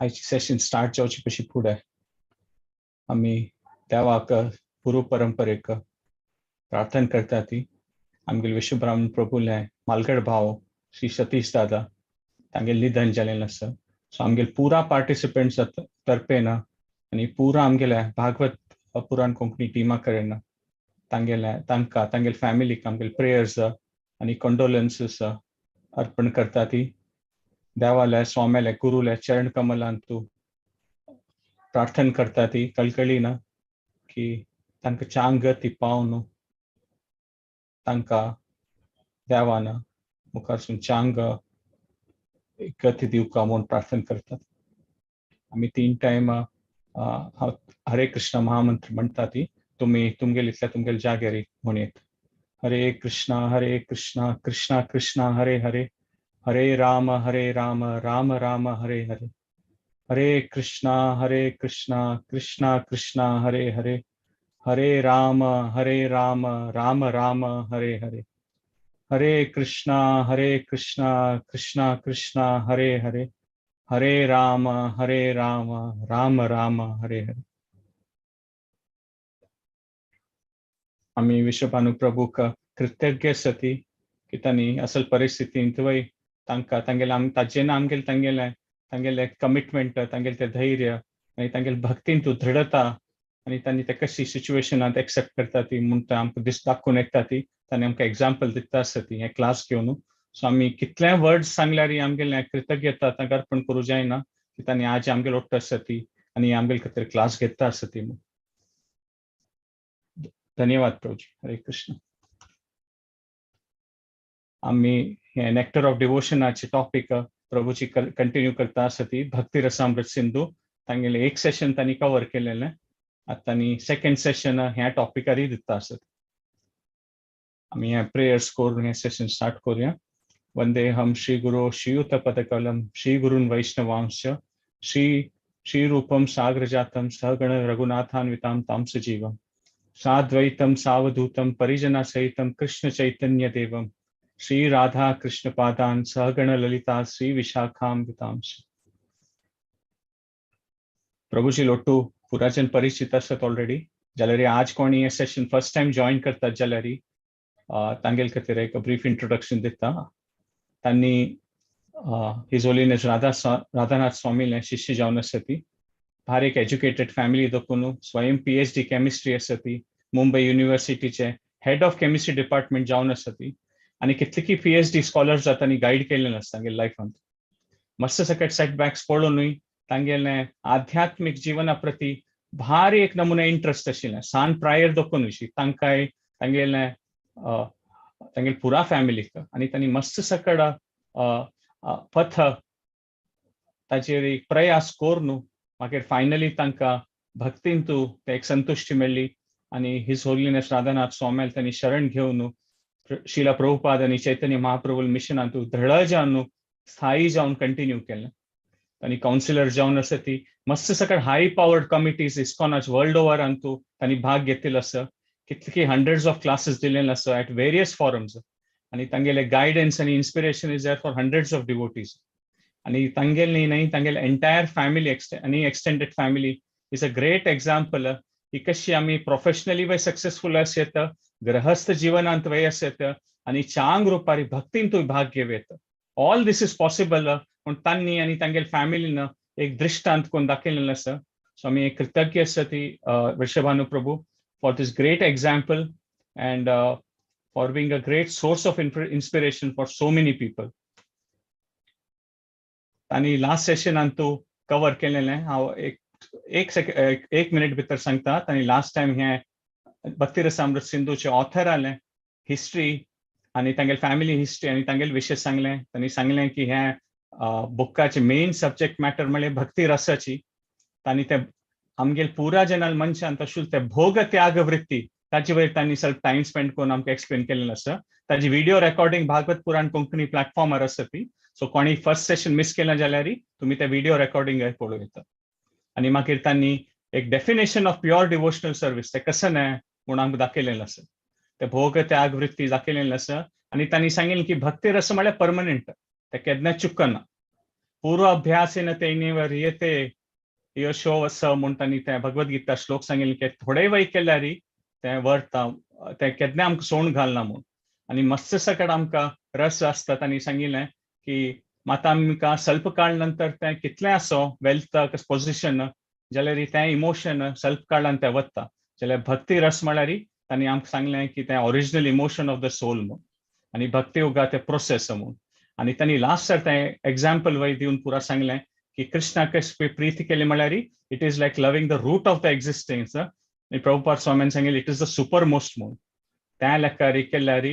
आयची सेशन स्टार्ट जावची पशी फुडें आमी देवाक, गुरू परंपरेक प्रार्थना करता ती आमगेले विश्वब्राह्मण प्रभुले मालगड भाव श्री सतीश दादा तांगेलें निधन जालें आसा. सो आमगेले पुरा पार्टिसिपंट्स तर्फेन आनी पुरा आमगेले भागवत पुराण कोंकणी टिमा कडेन तांगेले, तांकां, तांगेले फॅमिलीक आमगेले प्रेयर्स आनी कंडोलन्सीस अर्पण करता ती देवाले, स्वाम्याले, गुरुले चरण कमलांतू प्रार्थना करता ती कळकळीन की तांकां चांग गती पावन तांकां देवान मुखारसून चांग गती दिवका म्हूण प्रार्थना करतात. आमी तीन टायम हरे कृष्ण महामंत्र म्हणटा ती तुमी तुमगेले इतल्या तुमगेले जाग्यार म्हणयत. हरे कृष्णा हरे कृष्णा कृष्णा कृष्णा हरे हरे, हरे राम हरे राम राम राम हरे हरे, हरे कृष्णा हरे कृष्णा कृष्णा कृष्णा हरे हरे, हरे राम हरे राम राम राम हरे हरे, हरे कृष्णा हरे कृष्णा कृष्णा कृष्णा हरे हरे, हरे राम हरे राम राम राम हरे हरे. आमी विश्वभानु प्रभूक कृतज्ञ आसा की तांणी असल परिस्थितींत वय तांकां तांगेले ताजेन आमगेले तांगेले तांगेले कमिटमेंट, तांगेले तें धैर्य आनी तांगेले भक्तींत दृढता आनी तांणी ते कशी सिच्युएशनांत एक्सेप्ट करता ती म्हूण ते आमकां दीस दाखोवन येता ती तांणी आमकां एग्जाम्पल दिता आसा ती हें क्लास घेवन. सो आमी कितले वर्ड्स सांगल्यार आमगेले कृतज्ञता तांकां अर्पण करूं जायना की तांणी आज आमगेले ओट्ट आसा ती आनी आमगेले खातीर क्लास घेता आसा ती म्हूण. धन्यवाद प्रभुजी. हरे कृष्ण. आमी हे nectar of डिवोशनाचे topic Prabhuji continue करता आसा ती भक्ती रसामृत सिंधू तांगेले एक सेशन तांणी कवर केलेलें, आतां तांणी सेकंड सेशन ह्या टॉपिकारूय दिता आसत. आमी हे प्रेयर्स करून हें सेशन स्टार्ट करुया. वंदेहम श्री गुरो श्रीयुत पदकलम श्री गुरून वैष्णवांश श्री श्रीरूपम सागरजातम सहगण रघुनाथान्वितां तां सजीवम साद्वैतम सावधूतम परिजना सहितम कृष्ण चैतन्य देवम श्री राधा कृष्ण पादान सहगण ललिता श्री विशाखामृतांश. प्रभुजी लोटू पुराजन परिचित आसत ऑलरेडी, जाल्यार आज कोणी हे सेशन फर्स्ट टायम जॉईन करतात जाल्यार तांगेले खातीर एक ब्रीफ इंट्रोडक्शन दिता. तांणी his holiness Radhanath स्वामीले शिष्य जावन आसा ती भारी एक एज्युकेटेड फॅमिली दखून स्वयं PhD chemistry आसा ती, मुंबय युनिवर्सिटीचे हेड ऑफ केमिस्ट्री डिपार्टमेंट जावन आसा ती आनी कितलीकी PhD scholars तांणी गायड केल्ले आसता तांगेले लायफांत. मस्त सकट सेटबॅक्स पळोवनूय तांगेले आध्यात्मीक जिवना प्रती भारी एक नमुने इंट्रस्ट आशिल्लें सान प्रायर दखून तांकांय तांगेले तांगेले पुरा फॅमिलीक आनी तांणी मस्त सकड पथ ताचेर एक प्रयास करून मागीर फायनली तांकां भक्तींतू ते एक संतुश्टी मेळ्ळी आनी his holiness Radhanath स्वामील तांणी शरण घेवन शिला प्रभुपाद आनी चैतन्य महाप्रभू मिशनांतू दृढ जावन स्थायी जावन कंटिन्यू केलें. तांणी कावन्सिलर जावन आसा ती मस्त सकड हाय powered committees इस्कॉनाच world over Antu तांणी भाग घेतिल्लो आसा, कितले हंड्रेड्स ऑफ क्लासेस दिलेले आसा एट वेरियस फॉरम्स आनी तांगेले गायडन्स आनी inspiration is there for hundreds of devotees. आनी तांगेले न्हय तांगेले एंटायर फॅमिली आनी extended family is a great example की कशी आमी प्रोफेशनली वय सक्सेसफूल आस येता, गृहस्थ जिवनांत वय आस येता आनी चांग रुपारी भक्तींतूय भाग घेवं येता. ऑल these is possible पूण तांणी आनी तांगेले फॅमिलीन एक दृश्टांत करून दाखयलेलें आसा. सो आमी कृतज्ञ आसा ती Vrishabhanu Prabhu for this great example and for being a great source of inspiration for so many people. तांणी लास्ट सेशनांतू कवर केलेलें हांव एक एक सेक एक मिनिट भितर सांगता. तांणी लास्ट टायम हें भक्ती रसामृत सिंधूचे ऑथर आलें हिस्ट्री आनी तांगेले फॅमिली हिस्ट्री आनी तांगेले विशय सांगलें. तांणी सांगलें की हें बुकाचे मेन सब्जेक्ट मॅटर म्हणल्यार भक्ती रसाची. तांणी ते आमगेले पुरा जनल मनशान तशें ते भोग त्याग वृत्ती ताचे वयर तांणी सल्प टायम स्पेंड करून आमकां एक्सप्लेन केल्लें आसा. ताजी व्हिडिओ रेकॉर्डिंग भागवत पुराण कोंकणी प्लॅटफॉर्मार आसा ती. सो कोणी फर्स्ट सेशन मिस केलें जाल्यार तुमी ते व्हिडिओ रेकॉर्डिंग पळोवं येता. आनी मागीर तांणी एक definition of pure devotional service ते कशें न्हय म्हूण आमकां दाखयलेलें आसा. ते भोग त्याग वृत्ती दाखयलेलें आसा आनी तांणी सांगिल्लें की भक्ती रस म्हळ्यार परमनंट, ते केन्नाच चुकना. पूर्व अभ्यासेन तेनेव रियते यशो स म्हूण तांणी तें भगवद्गीता श्लोक सांगिल्लें की थोडे वय केल्यार तें व्हरता, तें केन्ना आमकां सोण घालना म्हूण. आनी मस्त सकट आमकां रस आसता. तांणी सांगिल्लें की मात आमकां स्वल्प काळ नंतर तें कितलें आसो वेल्थ पोजिशन जाल्यार तें इमोशन स्वल्प काळान तें वता. जाल्यार भक्ती रस म्हळ्यार तांणी आमकां सांगलें की तें original emotion of the soul म्हूण आनी भक्ती योगा तें प्रोसेस म्हूण. आनी तांणी लास्ट तें एग्जाम्पल वय दिवन पुरा सांगलें की कृष्णाक प्रीती केली म्हळ्यार it is like loving the root of the existence. आनी प्रभुपाद स्वामीन सांगिल्लें it is the super most म्हूण. त्या लेखारी केल्यार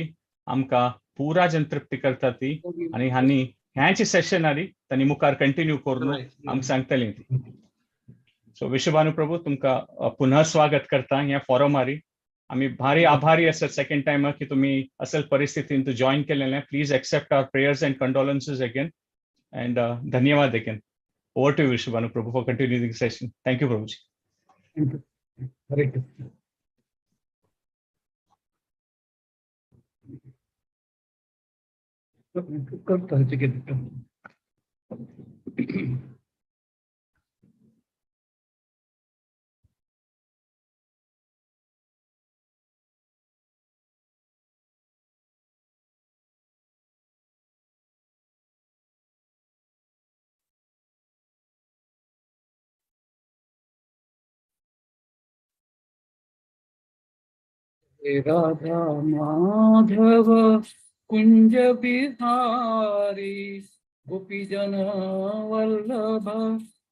आमकां पुरा जन तृप्ती करता ती. आनी हांणी ह्याची सेशन आरी तांणी मुखार कंटिन्यू करून आमकां सांगतली ती. सो विश्वभानु प्रभू तुमकां पुनः स्वागत करता ह्या फॉरमारी. आमी भारी आभारी आसात सेकंड टायम की तुमी असल परिस्थितीन तूं जॉईन केलेलें. Please accept our prayers and condolences again and धन्यवाद again. Over to Vishwabhanu Prabhu for continuing session. Thank you Prabhuji. Hare Krishna. करता राधा माधव कुंज बिहारी गोपीजन वल्लभ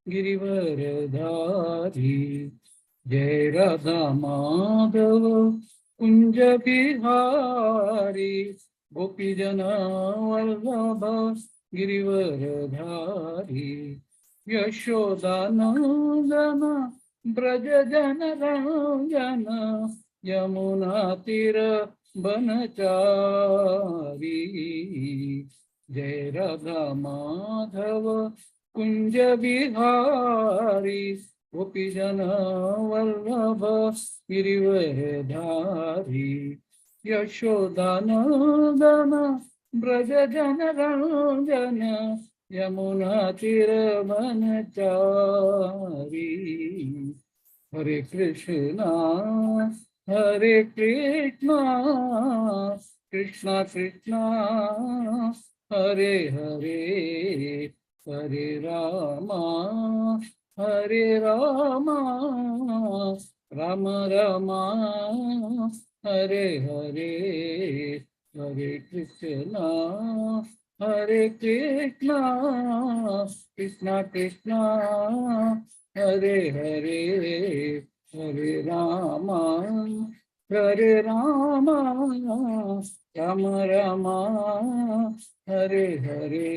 गिरिवरधारी. जय राधा माधव कुंज बिहारी गोपीजन वल्लभ गिरिवरधारी. यशोदानंदन ब्रज जन रंजन यमुना तीर बनचारी. जय राधा माधव कुंज बिहारी गोपीजन वल्लभ गिरिवरधारी. यशोदानंदन ब्रज जन रंजन यमुना तीर बनचारी. हरे कृष्णा हरे कृष्णा कृष्णा कृष्णा हरे हरे हरे रामा राम रामा हरे हरे. हरे कृष्णा कृष्णा कृष्णा हरे हरे हरे रामा राम रामा हरे हरे.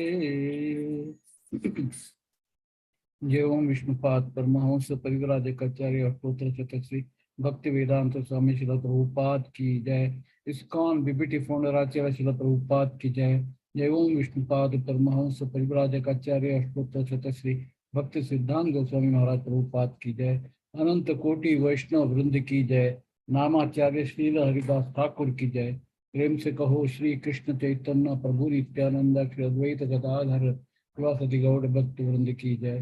जय ओम विष्णुपाद परमहंस परिव्राजकाचार्य अष्टोत्तर शतश्री भक्ति वेदांत स्वामी श्रील प्रभुपाद की जय. इस्कॉन बीबीटी फाउंडर आचार्य श्रील प्रभुपाद की जय. जय ओम विष्णुपाद परमहंस परिव्राजकाचार्य अष्टोत्तर शतश्री भक्ति सिद्धांत गोस्वामी महाराज प्रभुपाद की जय. अनंत कोटि वैष्णव वृंद की जय. नामाचार्य श्रील हरिदास ठाकुर की जय. प्रेम से कहो श्री कृष्ण चैतन्य प्रभु नित्यानंद श्री अद्वैत गदाधर शिवासदि गौड़ भक्त वृंद की जय.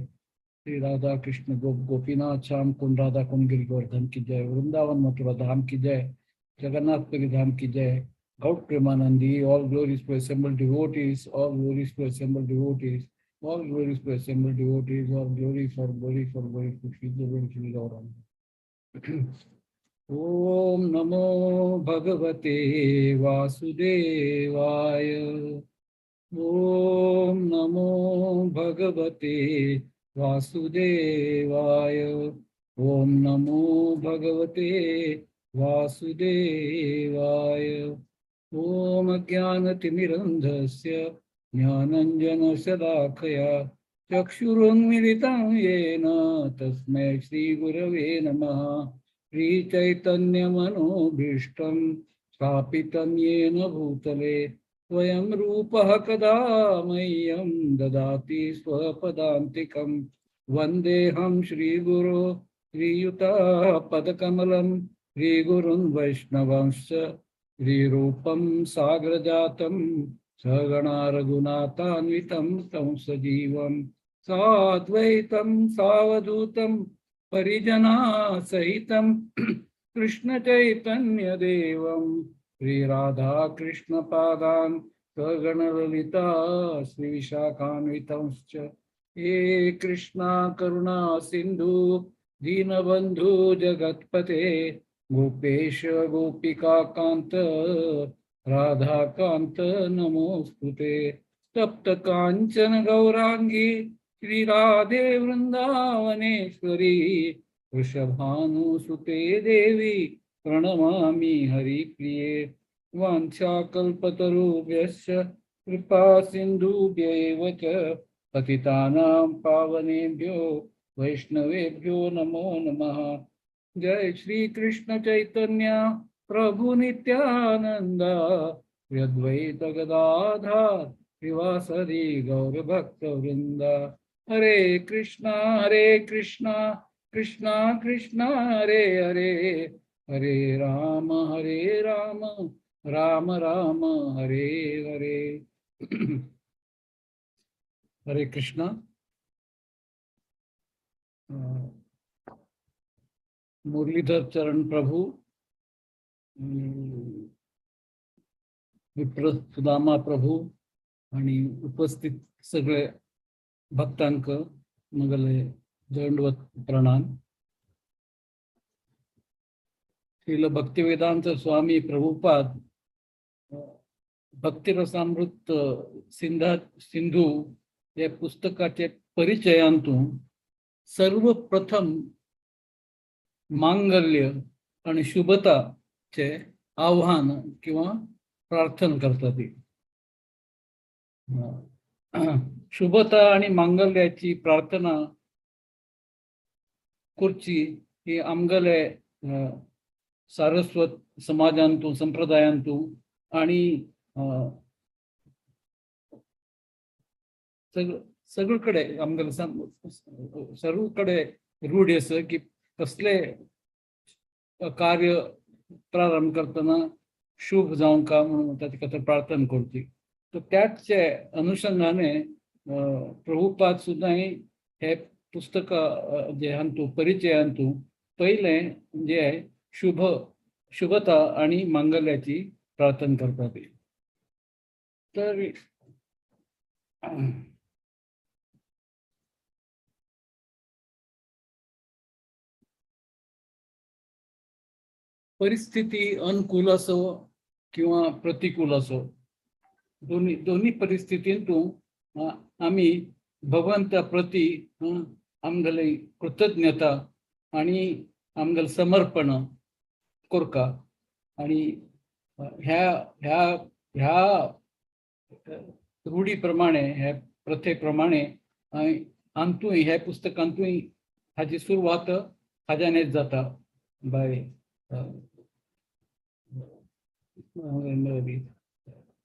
श्री राधा कृष्ण गोप गोपीनाथ श्याम कुंड राधा कुंड गिरि गोवर्धन की जय. वृंदावन मथुरा धाम की जय. जगन्नाथपुरी धाम की जय. Gaur Premanandi, all glories to assembled devotees, all glories to assembled devotees, all glories to assembled devotees, all glories, all glories, all glories to Shri Guru Shri Gauranga. Om Namo Bhagavate Vasudevaya. Om Namo Bhagavate Vasudevaya. Om Namo Bhagavate Vasudevaya. Om Ajnanatimirandhasya Jnananjanashalakaya Chakshurunmilitam yena tasmai Shri Gurave Namaha. Shri Chaitanya Manobhishtam Sthapitam yena bhutale Swayam Rupah kada mayyam dadati swapadantikam. Vandeham Shri Guru Shri Yuta Padakamalam Shri Gurun Vaishnavamscha Shri Rupam Sagrajatam सगणा रघुनाथान्वितं तं सजीवं साद्वैतं सावधूतं परिजनासहितं कृष्ण चैतन्य देवं श्री राधा कृष्ण पादान् सगणललिता श्री विशाखान्वितंश्च। हे कृष्णा करुणा सिंधु दीनबंधु जगत्पते गोपेश गोपिका कांत राधाकांत नमोस्तुते। तप्त कांचन गौरांगी श्री राधे वृंदावनेश्वरी वृषभानुसुते देवी प्रणमामि हरिप्रिये। वाञ्छाकल्पतरुभ्यश्च कृपा सिन्धुभ्य एव च पतितानां पावनेभ्यो वैष्णवेभ्यो नमो नमः। जय श्री कृष्ण चैतन्य प्रभु नित्यानंद अद्वैत गदाधर श्रीवासदि गौर भक्त वृंद। हरे कृष्णा कृष्णा कृष्णा हरे हरे, हरे राम राम राम हरे हरे। हरे कृष्णा। मुरलीधर चरण प्रभु, विप्र सुदामा प्रभू आणि उपस्थित सगळे भक्तांक मगले दंडवत प्रणाम। श्रील भक्तिवेदांत स्वामी प्रभुपाद भक्तिरसामृत सिंधू या पुस्तकाचे परिचयांतून सर्वप्रथम मांगल्य आणि शुभताचे आव्हान किंवा प्रार्थना करतात। शुभता आणि मांगल्याची प्रार्थना करची ही आमगेले सारस्वत समाजांतू संप्रदायांतू आणि सगळीकडे आमगेले सर्वकडे रूढ आसा की कसले कार्य प्रारंभ करतना शुभ जावंक का म्हणून ताचे खातीर प्रार्थना करची। तर त्याचे अनुषंगाने प्रभुपाद सुद्दां हे पुस्तक जे हांतू परिचयांतू पयलें जे शुभता आणि मांगल्याची प्रार्थना करतात। तर परिस्थिती अनुकूल असो किंवा प्रतिकूल असो, दोन्ही दोन्ही परिस्थितींतू आमी भगवंता प्रती आमगेली कृतज्ञता आणि आमगेलें समर्पण करका आणि ह्या ह्या ह्या रूढी प्रमाणे ह्या प्रथे प्रमाणे आंतूय ह्या पुस्तकांतूय हाजी सुरवात हाज्यानेच जाता बाय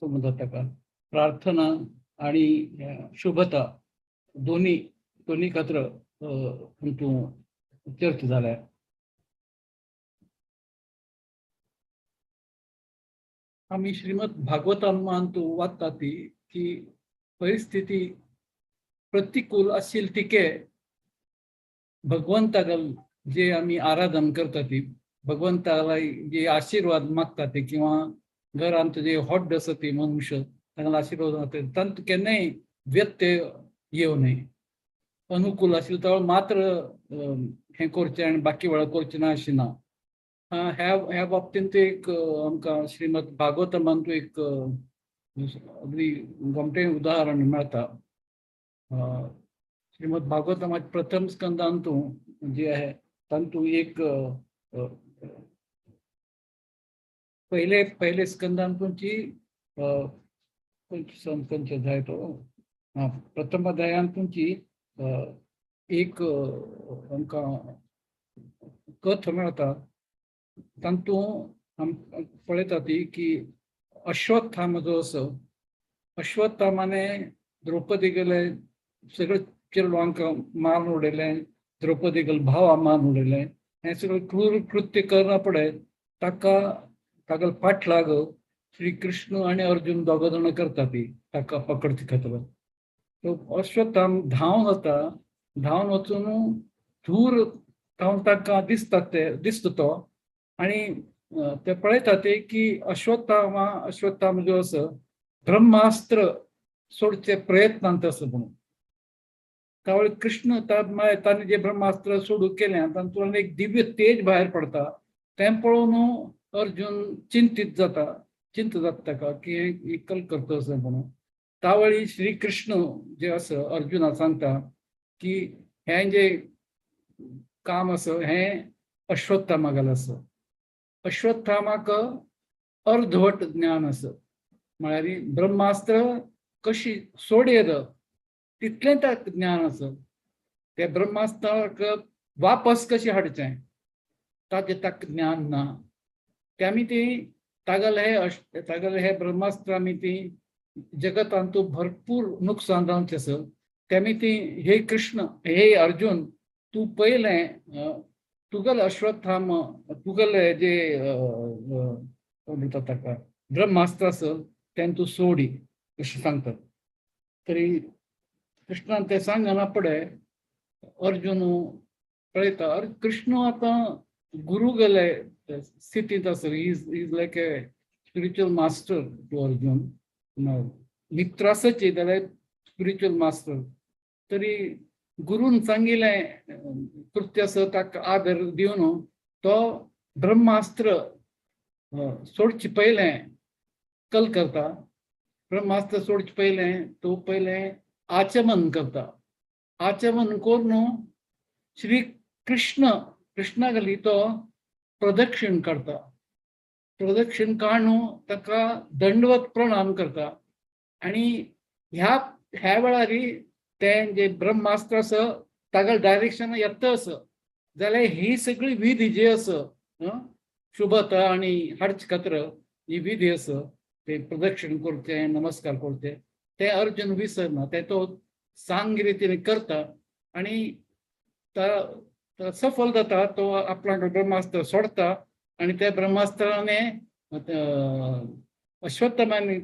तो म्हणतात ताका प्रार्थना आणि शुभता दोन्ही दोन्ही खातीर हातूंत चर्चा जाल्या। आमी श्रीमद भागवतांतू वाचता ती की परिस्थिती प्रतिकूल आशिल्ली तिके भगवंताक जे आमी आराधन करता ती भगवंताला जे आशीर्वाद मागता ते किंवा घरांत जे हॉट आसा ती मनुष्य तांकां आशीर्वाद मागता तांतूं केन्नाय व्यत्यय येवं नये। अनुकूल आशिल्लें तो मात्र हें करचें आनी बाकी वेळार करचें ना अशें ना। ह्या ह्या बाबतींत एक आमकां श्रीमद भागवतमांतू एक अगदी गोमटें उदाहरण मेळटा। श्रीमद भागवतमाच्या प्रथम स्कंदांतू जे आहे तांतू एक पहिले पहिले स्कंदांतूची खंयचे अध्याय तो प्रथम अध्यायांतूची एक आमकां कथ मेळटा। तांतूं आम पळयता ती की अश्वत्थामा जो आसा अश्वत्थामाने द्रौपदीगेले सगळे चेडवांक मारून उडयलें, द्रौपदीगेले भावा मारून उडयलें। हें सगळें क्रूर कृत्य करना पडे ताका तागेलो फाटलाग श्री कृष्ण आनी अर्जुन दोगां जाणां करता ती ताका पकडचे खातीर. तो अश्वत्थाम धांवन वता, धांवन वचून धूर धांवन ताका दिसता, ते दिसता तो आनी ते पळयता ते की अश्वत्थाम जो आसा ब्रह्मास्त्र सोडचे प्रयत्नांत आसा म्हणून. त्यावेळी कृष्ण ताणें जे ब्रह्मास्त्र सोडूंक केलें तातूंतल्यान एक दिव्य तेज भायर पडता. तें पळोवन अर्जुन चिंतीत जाता, चिंता जाता ताका की हें कल करता आसा म्हणून. त्यावेळी श्री कृष्ण जे आसा अर्जुनाक सांगता की हें जे काम आसा हें अश्वत्थामागेलें आसा. अश्वत्थामाक अर्धवट ज्ञान आसा, म्हळ्यार ब्रह्मास्त्र कशी सोडयेत तितलें ताका ज्ञान आसा. ते ब्रह्मास्त्राक वापस कशें हाडचें ताचें ताका ज्ञान ना. ते आमी ती तागेले हे ब्रह्मास्त्र आमी ती जगतांतू भरपूर नुकसान जावचें आसा. ते आमी ती हे कृष्ण हे अर्जुन तूं पयलें तुगेले अश्वत्थाम तुगेले जे म्हणटा ताका ब्रह्मास्त्र आसा तें तूं सोडी अशें सांगतात. तरी कृष्णान तें सांगना पडे अर्जुन पळयता कृष्ण आतां गुरू गेले स्थितींत आसा. Is is like a spiritual master to Arjun. मित्र आसाची जाल्यार स्पिरिच्युअल मास्टर. तरी गुरून सांगिल्लें कृत्य आसा ताका आदर दिवन तो ब्रह्मास्त्र सोडचे पयलें कल करता. ब्रह्मास्त्र सोडचे पयलें तो पयलें आचमन करता. आचमन करून श्री कृष्ण कृष्णागली तो प्रदक्षिण करता. प्रदक्षिण काडून ताका दंडवत प्रणाम करता आनी ह्या ह्या वेळार तें जे ब्रह्मास्त्र आसा ताका डायरेक्शन येता आसा जाल्यार ही सगळी विधी जी आसा शुभता आनी हाडचे खातीर ही विधी आसा ते प्रदक्षिण करचें नमस्कार करचें तें अर्जुन विसरना. तें तो सांग रितीन करता आनी सफल जाता. तो आपणाक ब्रह्मास्त्र सोडता आनी त्या ब्रह्मास्त्राने अश्वत्थामाने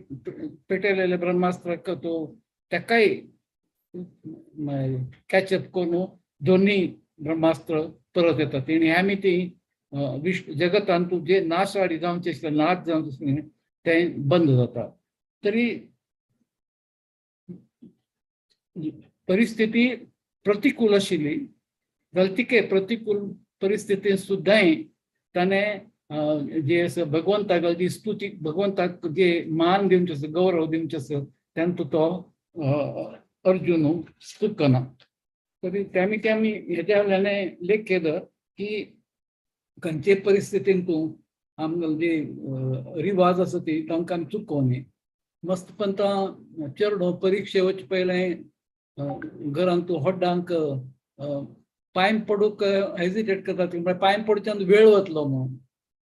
पेटयलेले ब्रह्मास्त्राक तो ताकाय कॅचअप करून दोन्ही ब्रह्मास्त्र परत येतात. आनी आमी ती विश्व जगतांत जे नाशवाडी जावचे आसले नाश जावचे आसले तें बंद जाता. तरी परिस्थिती प्रतिकूल आशिल्ली जाल्यार प्रतिकूल परिस्थितींत सुद्दां ताणें जे आसा भगवंताक जी स्तुती भगवंताक जे मान दिवचें आसा गौरव दिवचें आसा तांतूं तो अर्जुन चुकना. तरी ते आमी हेज्या वयल्यान लेख केलो की खंयचे परिस्थितीन तूं आमगेले जे रिवाज आसा ती तांकां आमी चुकोवं न्ही. मस्तपंत चेडो परिक्षे वचचे पयलें घरांत व्हडांक पांय पडूंक हेजिटेट करता ती म्हळ्यार पांय पडच्यान वेळ वतलो म्हणून.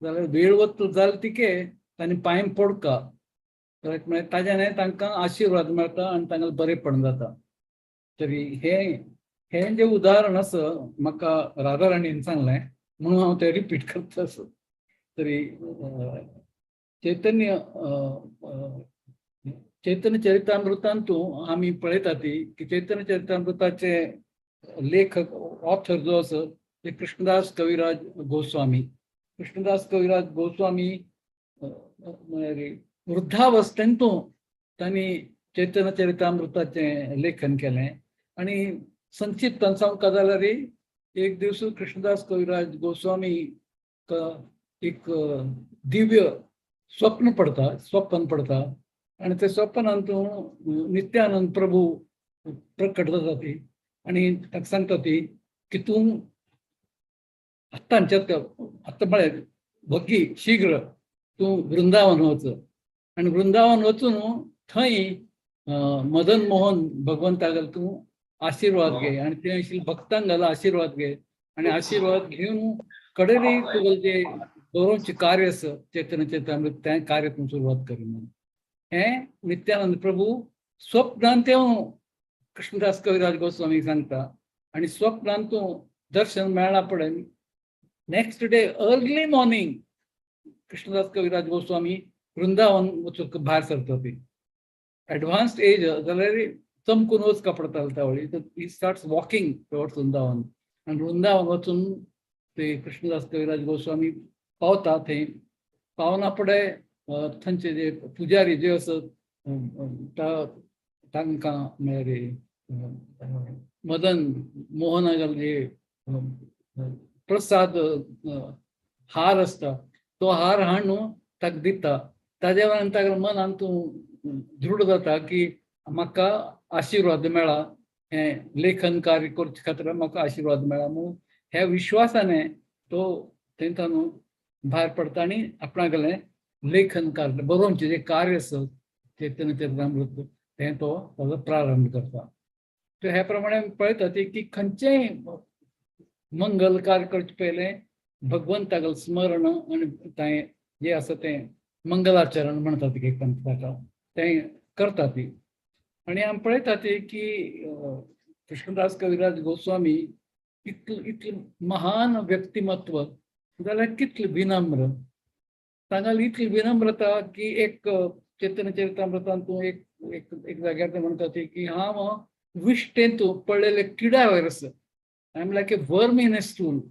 जाल्यार वेळ वतलो जाल्यार तिके तांणी पांय पडका म्हळ्यार ताज्यान तांकां आशिर्वाद मेळटा आनी तांकां बरेपण जाता. तरी हें हें जें उदाहरण आसा म्हाका राधा राणीन सांगलें म्हणून हांव तें रिपीट करता आसा. तरी चैतन्य चैतन्य चरितामृतांतू आमी पळयता ती की चैतन्य चरितामृताचे लेखक ऑथर जो आसा ते कृष्णदास कविराज गोस्वामी. कृष्णदास कविराज गोस्वामी वृद्धावस्थेंतू तांणी चैतन्य चरितामृताचें लेखन केलें. आनी संक्षिप्तान सांगका जाल्यार एक दीस कृष्णदास कविराज गोस्वामी एक दिव्य स्वप्न पडता, स्वप्न पडता आनी ते स्वप्नांत नित्यानंद प्रभू प्रकट जाता ती आनी ताका सांगता ती की तूं आतांच्या आतां म्हळ्यार वग्गी शीघ्र तूं वृंदावन वच आनी वृंदावन वचून थंय मदन मोहन भगवंताक तूं आशिर्वाद घे आनी ते आशिल्ले भक्तांक घाल आशिर्वाद घे आनी आशिर्वाद घेवन कडेन तुगेलें जे बरोवचें कार्य आसा चैतन्य चरितामृत तें कार्य तूं सुरवात कर म्हणून. हें नित्यानंद प्रभू स्वप्नांत ते कृष्णदास कविराज गोस्वामी सांगता आनी स्वप्नांत तूं दर्शन मेळना पडून next day early morning Krishnadas Kaviraj Goswami Vrindavan वचूंक भायर सरता. ती एडवान्स्ड एज जाल्यार चमकून वचका पडटालें त्या वेळी. He starts walking towards Vrindavan आनी वृंदावन वचून ते कृष्णदास कविराज गोस्वामी पावता. थंय पावना फुडें थंयचे जे पुजारी जे आसत तांकां म्हळ्यार मदन मोहनागल जे प्रसाद हार आसता तो हार हाडून ताका दिता. ताज्या वेळान ताका मनान तूं दृढ जाता की म्हाका आशिर्वाद मेळ्ळा, हें लेखन कार्य करचे खातीर म्हाका आशिर्वाद मेळ्ळा म्हणून ह्या विश्वासाने तो थंयच्यान भायर पडटा आनी आपणागेलें लेखन कार्य बरोवचें जें कार्य आसा चैतन्य चरितामृत तें तो ताजो प्रारंभ करता. तर ह्या प्रमाणे पळयता ती की खंयचेंय मंगल कार्य करचे पयलें भगवंतागेलें स्मरण आनी तें जें आसा तें मंगलाचरण म्हणटात एक ताका तें करता ती. आनी आमी पळयता ती की कृष्णदास कविराज गोस्वामी इतलें इतलें महान व्यक्तिमत्व जाल्यार कितलें विनम्र, तांगेली इतली विनम्रता की एक चैतन्य चरितामृतांत तूं एक एक एक जाग्यार ते म्हणटा ती की हांव विष्टेंत पडलेले किडा वयर, I am like a worm in a stool.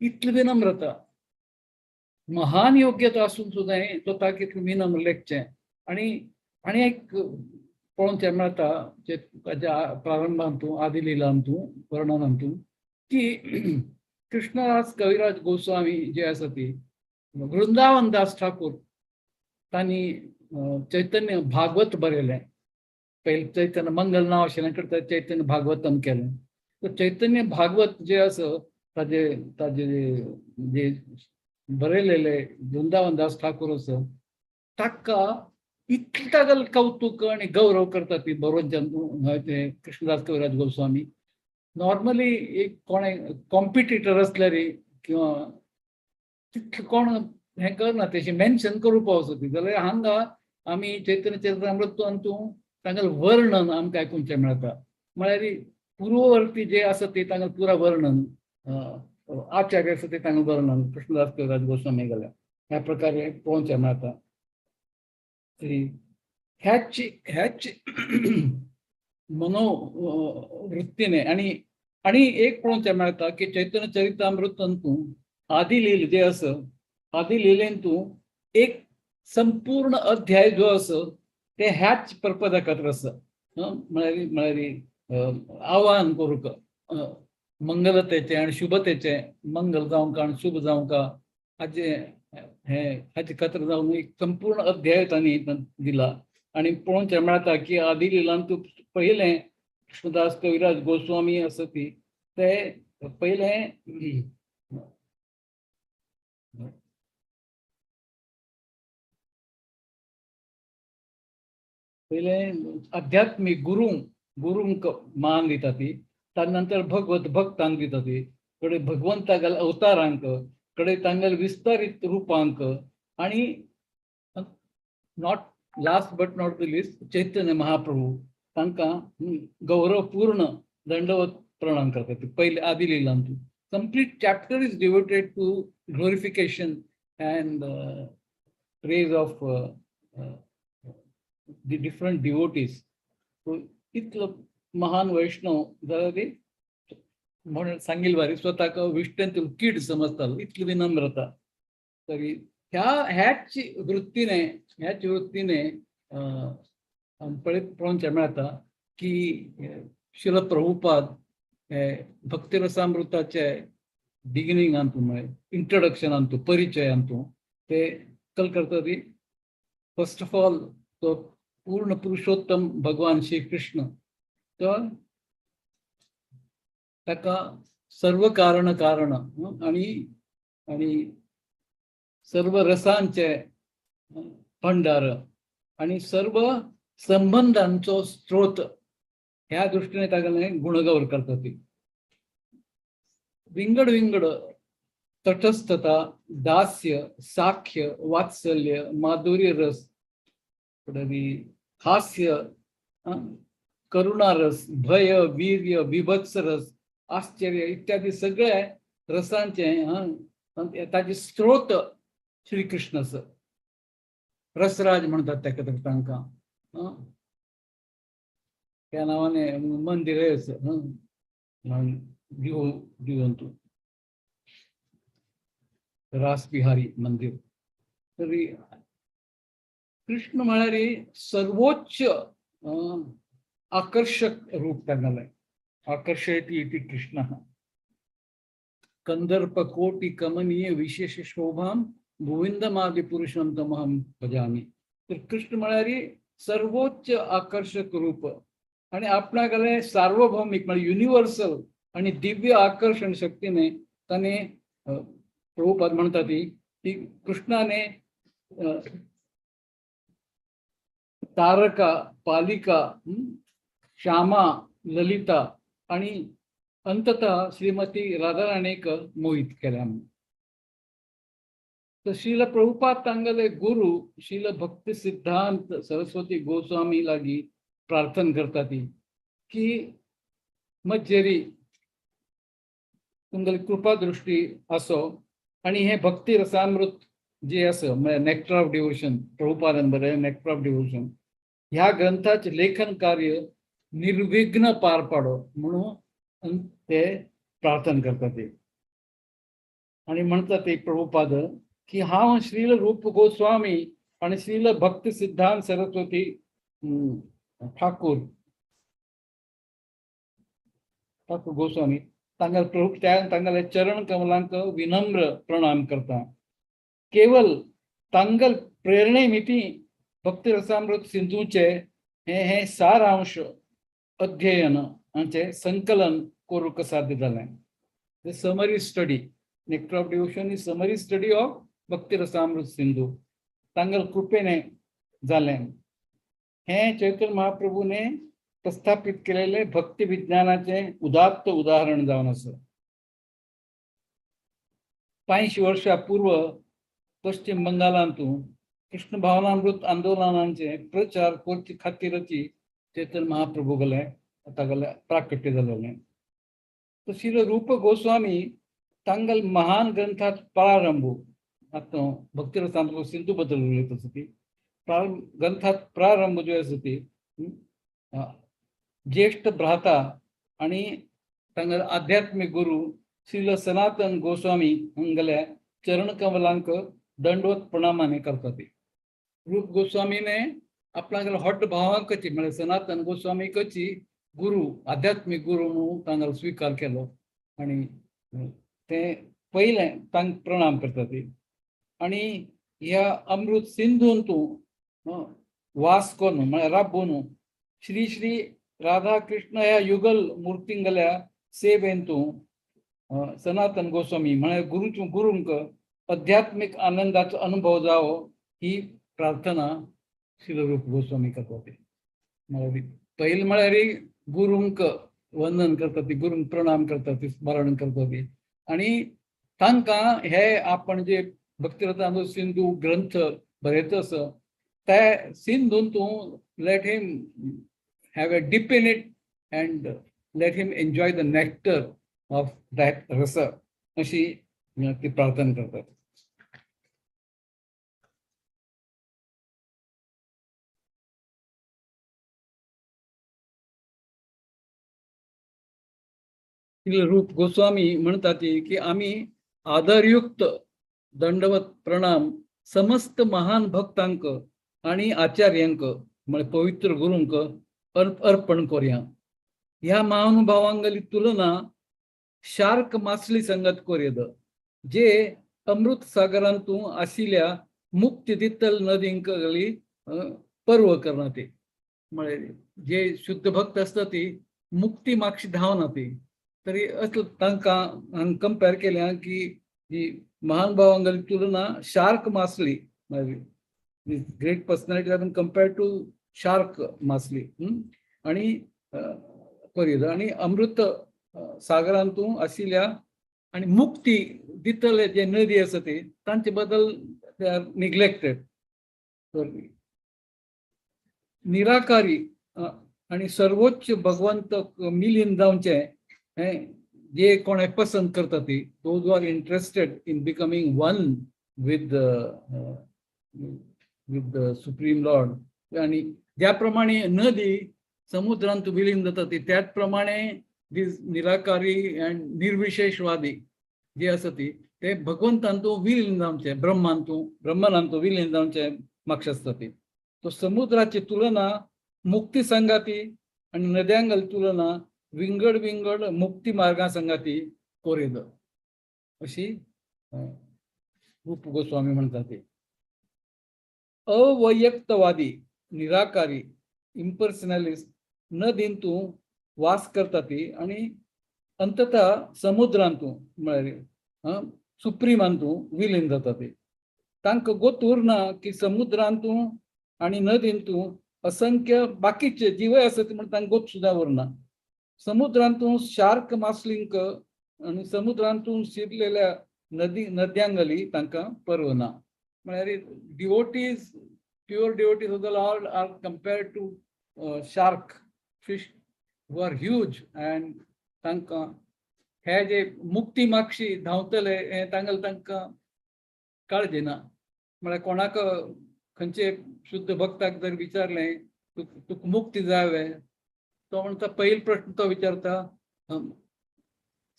इतली विनम्रता, महान योग्यता आसून सुद्दां स्वताक इतलें विनम्र लेखचें. आनी आनी एक पळोवचें मेळटा ताच्या प्रारंभांतू आदिलिलांतू वर्णनांतू की कृष्णदास कविराज गोस्वामी जे आसा ती वृंदावन दास ठाकूर तांणी चैतन्य भागवत बरयलें. पयलें चैतन्य मंगल नांव आशिल्लें करता चैतन्य भागवतम केलें. तर चैतन्य भागवत जे आसा ताजे ताजे जे बरयलेले वृंदावन दास ठाकूर आसा ताका इतलें तागेलें कौतुक आनी गौरव करता ती बरोवन ते कृष्णदास कविराज गोस्वामी. नॉर्मली एक कोणे कॉम्पिटिटर आसल्यार किंवा तितलें कोण हें करना तेशें मेन्शन करूं पावसो ती. जाल्यार हांगा आमी चैतन्य चरितामृतांतू तांगेलें वर्णन आमकां आयकुचें मेळटा. म्हळ्यार पूर्ववर्ती जे आसा ते तांगेलें पुरा वर्णन, आचार्य आसा ते तांगेलें वर्णन कृष्णदास कविराज गोस्वामी गेल्या ह्या प्रकारे पळोवचें मेळटा. तरी ह्याच ह्याच मनोवृत्तीने आनी आनी एक पळोवचें मेळटा की चैतन्य चरितामृतांतू आदिलील जे आसा आदिलिलेंतू एक संपूर्ण अध्याय जो आसा ते ह्याच पर्पजा खातीर आसा. म्हळ्यार म्हळ्यार आव्हान करूंक मंगलतेचें आनी शुभतेचें, मंगल जावंक आनी शुभ जावंक हाजें हें हाचे खातीर जावन एक संपूर्ण अध्याय तांणी दिला. आनी पळोवचें मेळटा की आदिलिलांतू पयलें कृष्णदास कविराज गोस्वामी आसा ती ते पयलें पयलें आध्यात्मीक गुरू गुरूंक मान दिता ती, ताजे नंतर भगवत भक्तांक दिता ती, कडे भगवंतागेल्या अवतारांक, कडे तांगेले विस्तारीत रुपांक आनी not last but not the least Chaitanya Mahaprabhu तांकां गौरवपूर्ण दंडवत प्रणाम करता. पयले आदिलिलांतू complete chapter is devoted to glorification and praise of the different devotees. So इतलो महान वैष्णव जाल्यार म्हणून सांगील बारी स्वताक विष्टेंत कीड समजतालो, इतली विनम्रता. तरी ह्या ह्याच वृत्तीने ह्याच वृत्तीने पळयत पळोवचें मेळटा की शिल प्रभुपाद हे भक्तिरसामृताचे बिगिनिंगांतू म्हळ्यार इंट्रोडक्शनांतू परिचयांतू ते कल करता ती फर्स्ट ऑफ ऑल तो पूर्ण पुरुषोत्तम भगवान श्री कृष्ण तो ताका सर्व कारण कारण आनी आनी सर्व रसांचे भंडार आनी सर्व संबंधांचो स्त्रोत ह्या दृष्टीने तागेलें गुणगौर करता ती. विंगड विंगड तटस्थता, दास्य, साख्य, वात्सल्य, माधुर्य रस, हास्य, करुणारस, भय, वीर्य, विभत्स रस, आश्चर्य इत्यादी सगळे रसांचे ताजे स्त्रोत श्रीकृष्ण आसा. रसराज म्हणतात ताका तांकां. त्या नांवाने मंदिर आसा जुहू रासबिहारी मंदिर. तरी कृष्ण म्हळ्यार सर्वोच्च आकर्षक रूप तांगेलें. आकर्षयती इति कृष्ण. कंदर्प कोटि कमनीय विशेष शोभाम गोविंदमादि पुरुषं तमहं भजामी. तर कृष्ण म्हळ्यार सर्वोच्च आकर्षक रूप आणि आपणागेले सार्वभौमिक म्हळ्यार युनिव्हर्सल आणि दिव्य आकर्षण शक्तीने ताणे प्रभुपाद म्हणटा ती की कृष्णाने तारका, पालिका, श्यामा, ललिता आणि अंततः श्रीमती राधाराणीक मोहित केल्या. तर श्रील प्रभुपाद तांगेले गुरु श्रील भक्ती सिद्धांत सरस्वती गोस्वामी लागी प्रार्थना करता ती की मज्जेरी तुमगेली कृपा दृष्टी असो आणि हे भक्ती रसामृत जे आसा म्हळ्यार नेक्टर ऑफ डिवोशन, प्रभुपादान बरयलें नेक्टर ऑफ डिवोशन, ह्या ग्रंथाचें लेखन कार्य निर्विघ्न पार पाडो म्हणून ते प्रार्थना करता ते. आणि म्हणतात ते प्रभुपाद की हांव श्रील रूप गोस्वामी आणि श्रील भक्ती सिद्धांत सरस्वती ठाकूर ठाकूर गोस्वामी तांगेले प्रभु त्या तांगेले चरण कमलांक विनम्र प्रणाम करता. केवल तांगल प्रेरणे मिती भक्ती रसामृत सिंधूचे हे हे सारांश अध्ययन हांचे संकलन करूंक साध्य जालें. The summary study, nectar of devotion is summary study of Bhakti Rasamrita Sindhu तांगल कृपेने जालें. हें चैतन्य महाप्रभूने प्रस्थापित केलेले भक्ती विज्ञानाचे उदात्त उदाहरण जावन आसा. 85 वर्षां पूर्व पश्चिम बंगालांतू कृष्ण भावनामृत आंदोलनाचे प्रचार करचे खातीरची चैतन्य महाप्रभू गेले तागेले प्राकट्य जालेलें. तर श्री रूप गोस्वामी तांगल महान ग्रंथात प्रारंभ, आतां भक्तिरसामृत सिंधू बद्दल उलयत आसा ती ग्रंथात प्रारंभ जो आसा ती ज्येष्ठ भ्राता आणि तांगेले आध्यात्मिक गुरु श्रील सनातन गोस्वामी हांगेल्या चरणकमलांक दंडवत प्रणामाने करता ती. रूप गोस्वामीने आपणागेले हॉट भावांकची म्हळ्यार सनातन गोस्वामीकची गुरु आध्यात्मिक गुरु म्हणून तांगेलो स्विकार केलो आणि ते पयलें तांकां प्रणाम करता ती. आणि ह्या अमृत सिंधून तूं वास करून म्हळ्यार राबोवन श्री श्री राधा कृष्ण ह्या युगल मूर्तींगल्या सेवेन तूं सनातन गोस्वामी म्हळ्यार गुरुचो गुरूंक आध्यात्मिक आनंदाचो अनुभव जावो ही प्रार्थना श्री रूप गोस्वामी करता ती. म्हळ्यार पयलीं म्हळ्यार गुरूंक वंदन करता ती, गुरूंक प्रणाम करता ती, स्मरण करता ती आणि तांकां हे आपण जे भक्तिरसामृत सिंधू ग्रंथ बरयता आसा त्या सिंधून तूं let him have a dip in it and let him enjoy the nectar of that rasa अशी ती प्रार्थना करतात. रूप गोस्वामी म्हणतात की आम्ही आदरयुक्त दंडवत प्रणाम समस्त महान भक्तांक आणि आचार्यांक म्हळ्यार पवित्र गुरूंक अर्पण करूया. ह्या महानुभावांगली तुलना शार्क मासली संगत करूया जे अमृत सागरांतू आशिल्ल्या मुक्ती दितल नदींक पर्व करना ते. म्हळ्यार जे शुद्ध भक्त आसता ती मुक्ती मागशी धांवना ती. तरी असं तांकां कंपेर केल्या की ही महानुभावांगली तुलना शार्क मासली, great personality have been compared to shark मासली आणि करीत आणि अमृत सागरांतू आशिल्ल्या आणि मुक्ती दितले जे नदी आसा ती तांचे बद्दल they are neglected. निराकारी आणि सर्वोच्च भगवंत मिलीन जावचे हें जे कोण पसंत करता ती, those who are interested in becoming one with with the supreme lord. आनी ज्या प्रमाणे नदी समुद्रांत विलीन जाता ती त्याच प्रमाणे दीज निराकारी अँड निर्विशेषवादी जे आसा ती ते भगवंतांतू विलीन जावचे, ब्रह्मांतू ब्रह्मनांतू विलीन जावचे मागशे आसता ती. तो समुद्राची तुलना मुक्ती संगाती आनी नद्यांगल तुलना विंगड विंगड मुक्ती मार्गा संगाती कोरेद अशी रूप गोस्वामी म्हणतात ते. अवैयक्तवादी निराकारी इम्पर्सनलिस्ट नदींतू वास करता ती आनी अंततः समुद्रांतू म्हळ्यार सुप्रीमांतू विलीन जाता ती. तांकां गोत उरना की समुद्रांतू आनी नदींतू असंख्य बाकीचे जीवय आसत म्हण तांकां गोत सुद्दां उरना. समुद्रांतू शार्क मासलिंक आनी समुद्रांतू शिरलेल्या नदी नद्यांगली तांकां पर्व ना. म्हळ्यार devotees, pure devotees of the lord are compared to shark fish who are huge and तांकां हे जे मुक्ती मागशी धांवतले हे तांगेले तांकां काळजी ना. म्हळ्यार कोणाक खंयचे शुद्ध भक्ताक जर विचारलें तुका मुक्ती जाय वे, तो म्हणटा पयलो प्रश्न तो विचारता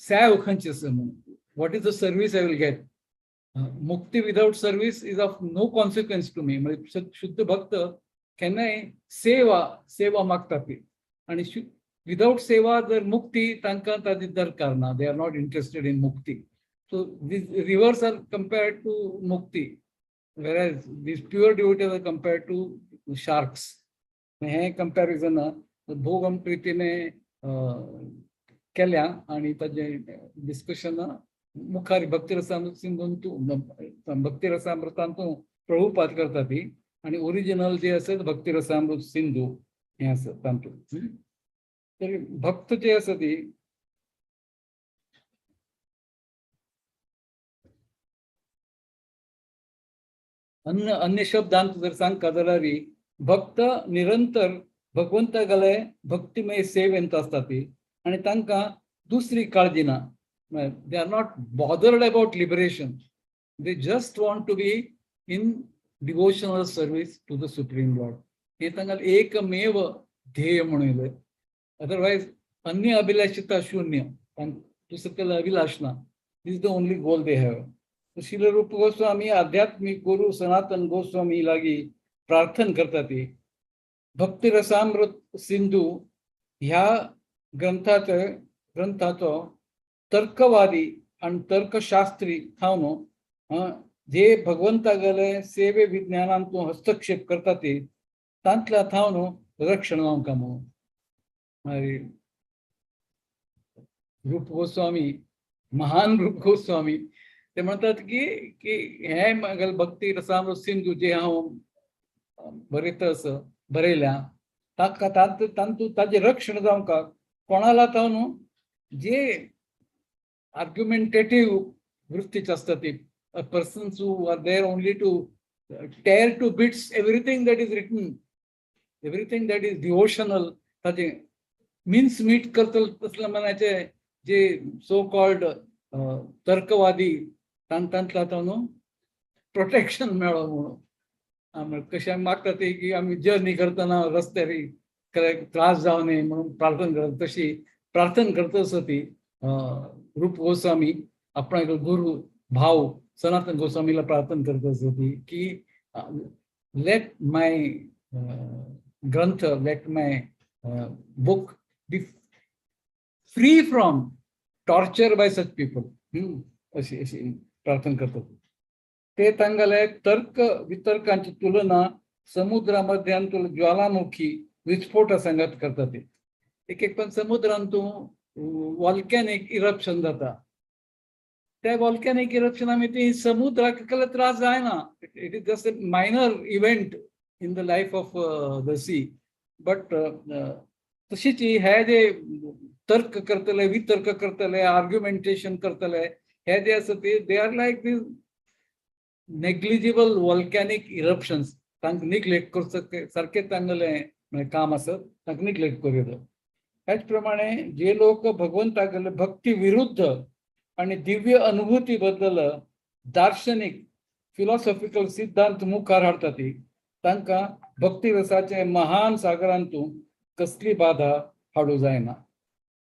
सेव खंयची आसा म्हणून, what is the service I will get. Mukti without service is of no consequence to me. म्हणजे शुद्ध भक्त केन्नाय सेवा सेवा मागता ती आनी विदाउट सेवा जर मुक्ती तांकां ताजी दरकार ना. They are not interested in mukti. So these rivers are compared to mukti, whereas these pure devotees are compared to sharks. हें कंपॅरिजन भोव प्रितीने केल्या आनी ताजें डिस्कशन मुखार भक्तिरसामृत सिंधूंतू भक्तिरसामृतांतू प्रभुपाद करता ती आनी ओरिजिनल जे आसा भक्तिरसामृत सिंधू हें आसा तातूंत. तरी भक्त जे आसा ती अन्य अन्य शब्दांत जर सांगता जाल्यार भक्त निरंतर भगवंता गले भक्तिमय सेवेंत आसता ती आनी तांकां दुसरी काळजी ना. They are not bothered about liberation, they just want to be in devotional service to the supreme lord. हे तांकां एकमेव ध्येय म्हणून येयलें. अदरवायज अन्य अभिलाषिता शून्य, दुसरें कसलो अभिलाष ना. This is the only goal they have. Srila Rupa Goswami आध्यात्मिक गुरु सनातन गोस्वामी लागी प्रार्थना करता ती भक्तिरसामृत सिंधू ह्या ग्रंथाचो ग्रंथाचो तर्कवादी आनी तर्कशास्त्री थावन जे भगवंतागेले सेवे विज्ञानांतू हस्तक्षेप करता ती तांतल्या थावन रक्षण जावंक म्हणून. मागीर रूप गोस्वामी, महान रूप गोस्वामी ते म्हणतात की की हे म्हागेले भक्ती रसामृत सिंधू जे हांव बरयता आसा बरयल्या ताका तातूंत ताजें रक्षण जावंक कोणाला तो न्हू जे आर्ग्युमेंटेटीव वृत्तीचे आसता ती persons who are there only to tear to bits everything that is written, everything that is devotional, ताजें मिन्स मीट करतले तसले मनाचे जे सो कॉल्ड तर्कवादी तांतल्या तो न्हू प्रोटेक्शन मेळो म्हणून. आमी कशें आमी मागता ती की आमी जर्नी करतना रस्त्यार त्रास जावं नये म्हणून प्रार्थना करता, तशी प्रार्थना करता आसा ती रूप गोस्वामी आपणाक गुरु भाव सनातन गोस्वामीला प्रार्थना करता आसा ती की let my granth, let my book be free from torture by such people, अशी अशी प्रार्थना करतात. ते तांगेले तर्क वितर्कांची तुलना समुद्रामध्यांतूल ज्वालामुखी विस्फोटा सांगात करतात. ते एक एक पण समुद्रांतू वॉल्कॅनिक इरप्शन जाता, त्या वॉल्कॅनिक इरप्शन आमी ती समुद्राक कसलो त्रास जायना. It is just a minor event in the life of the sea. But तशीच हे जे तर्क करतले, वितर्क करतले, आर्ग्युमेंटेशन करतले, हे जे आसा ते they are like these negligible volcanic eruptions. तांकां निग्लेक्ट करचो सारकें तांगेलें काम आसा, तांकां निग्लेक्ट करूं येता. त्याच प्रमाणे जे लोक भगवंतागेले भक्ती विरुद्ध आणि दिव्य अनुभूती बद्दल दार्शनिक फिलॉसॉफिकल सिद्धांत मुखार हाडटा ती तांकां भक्तिरसाचे महान सागरांतू कसली बाधा हाडू जायना.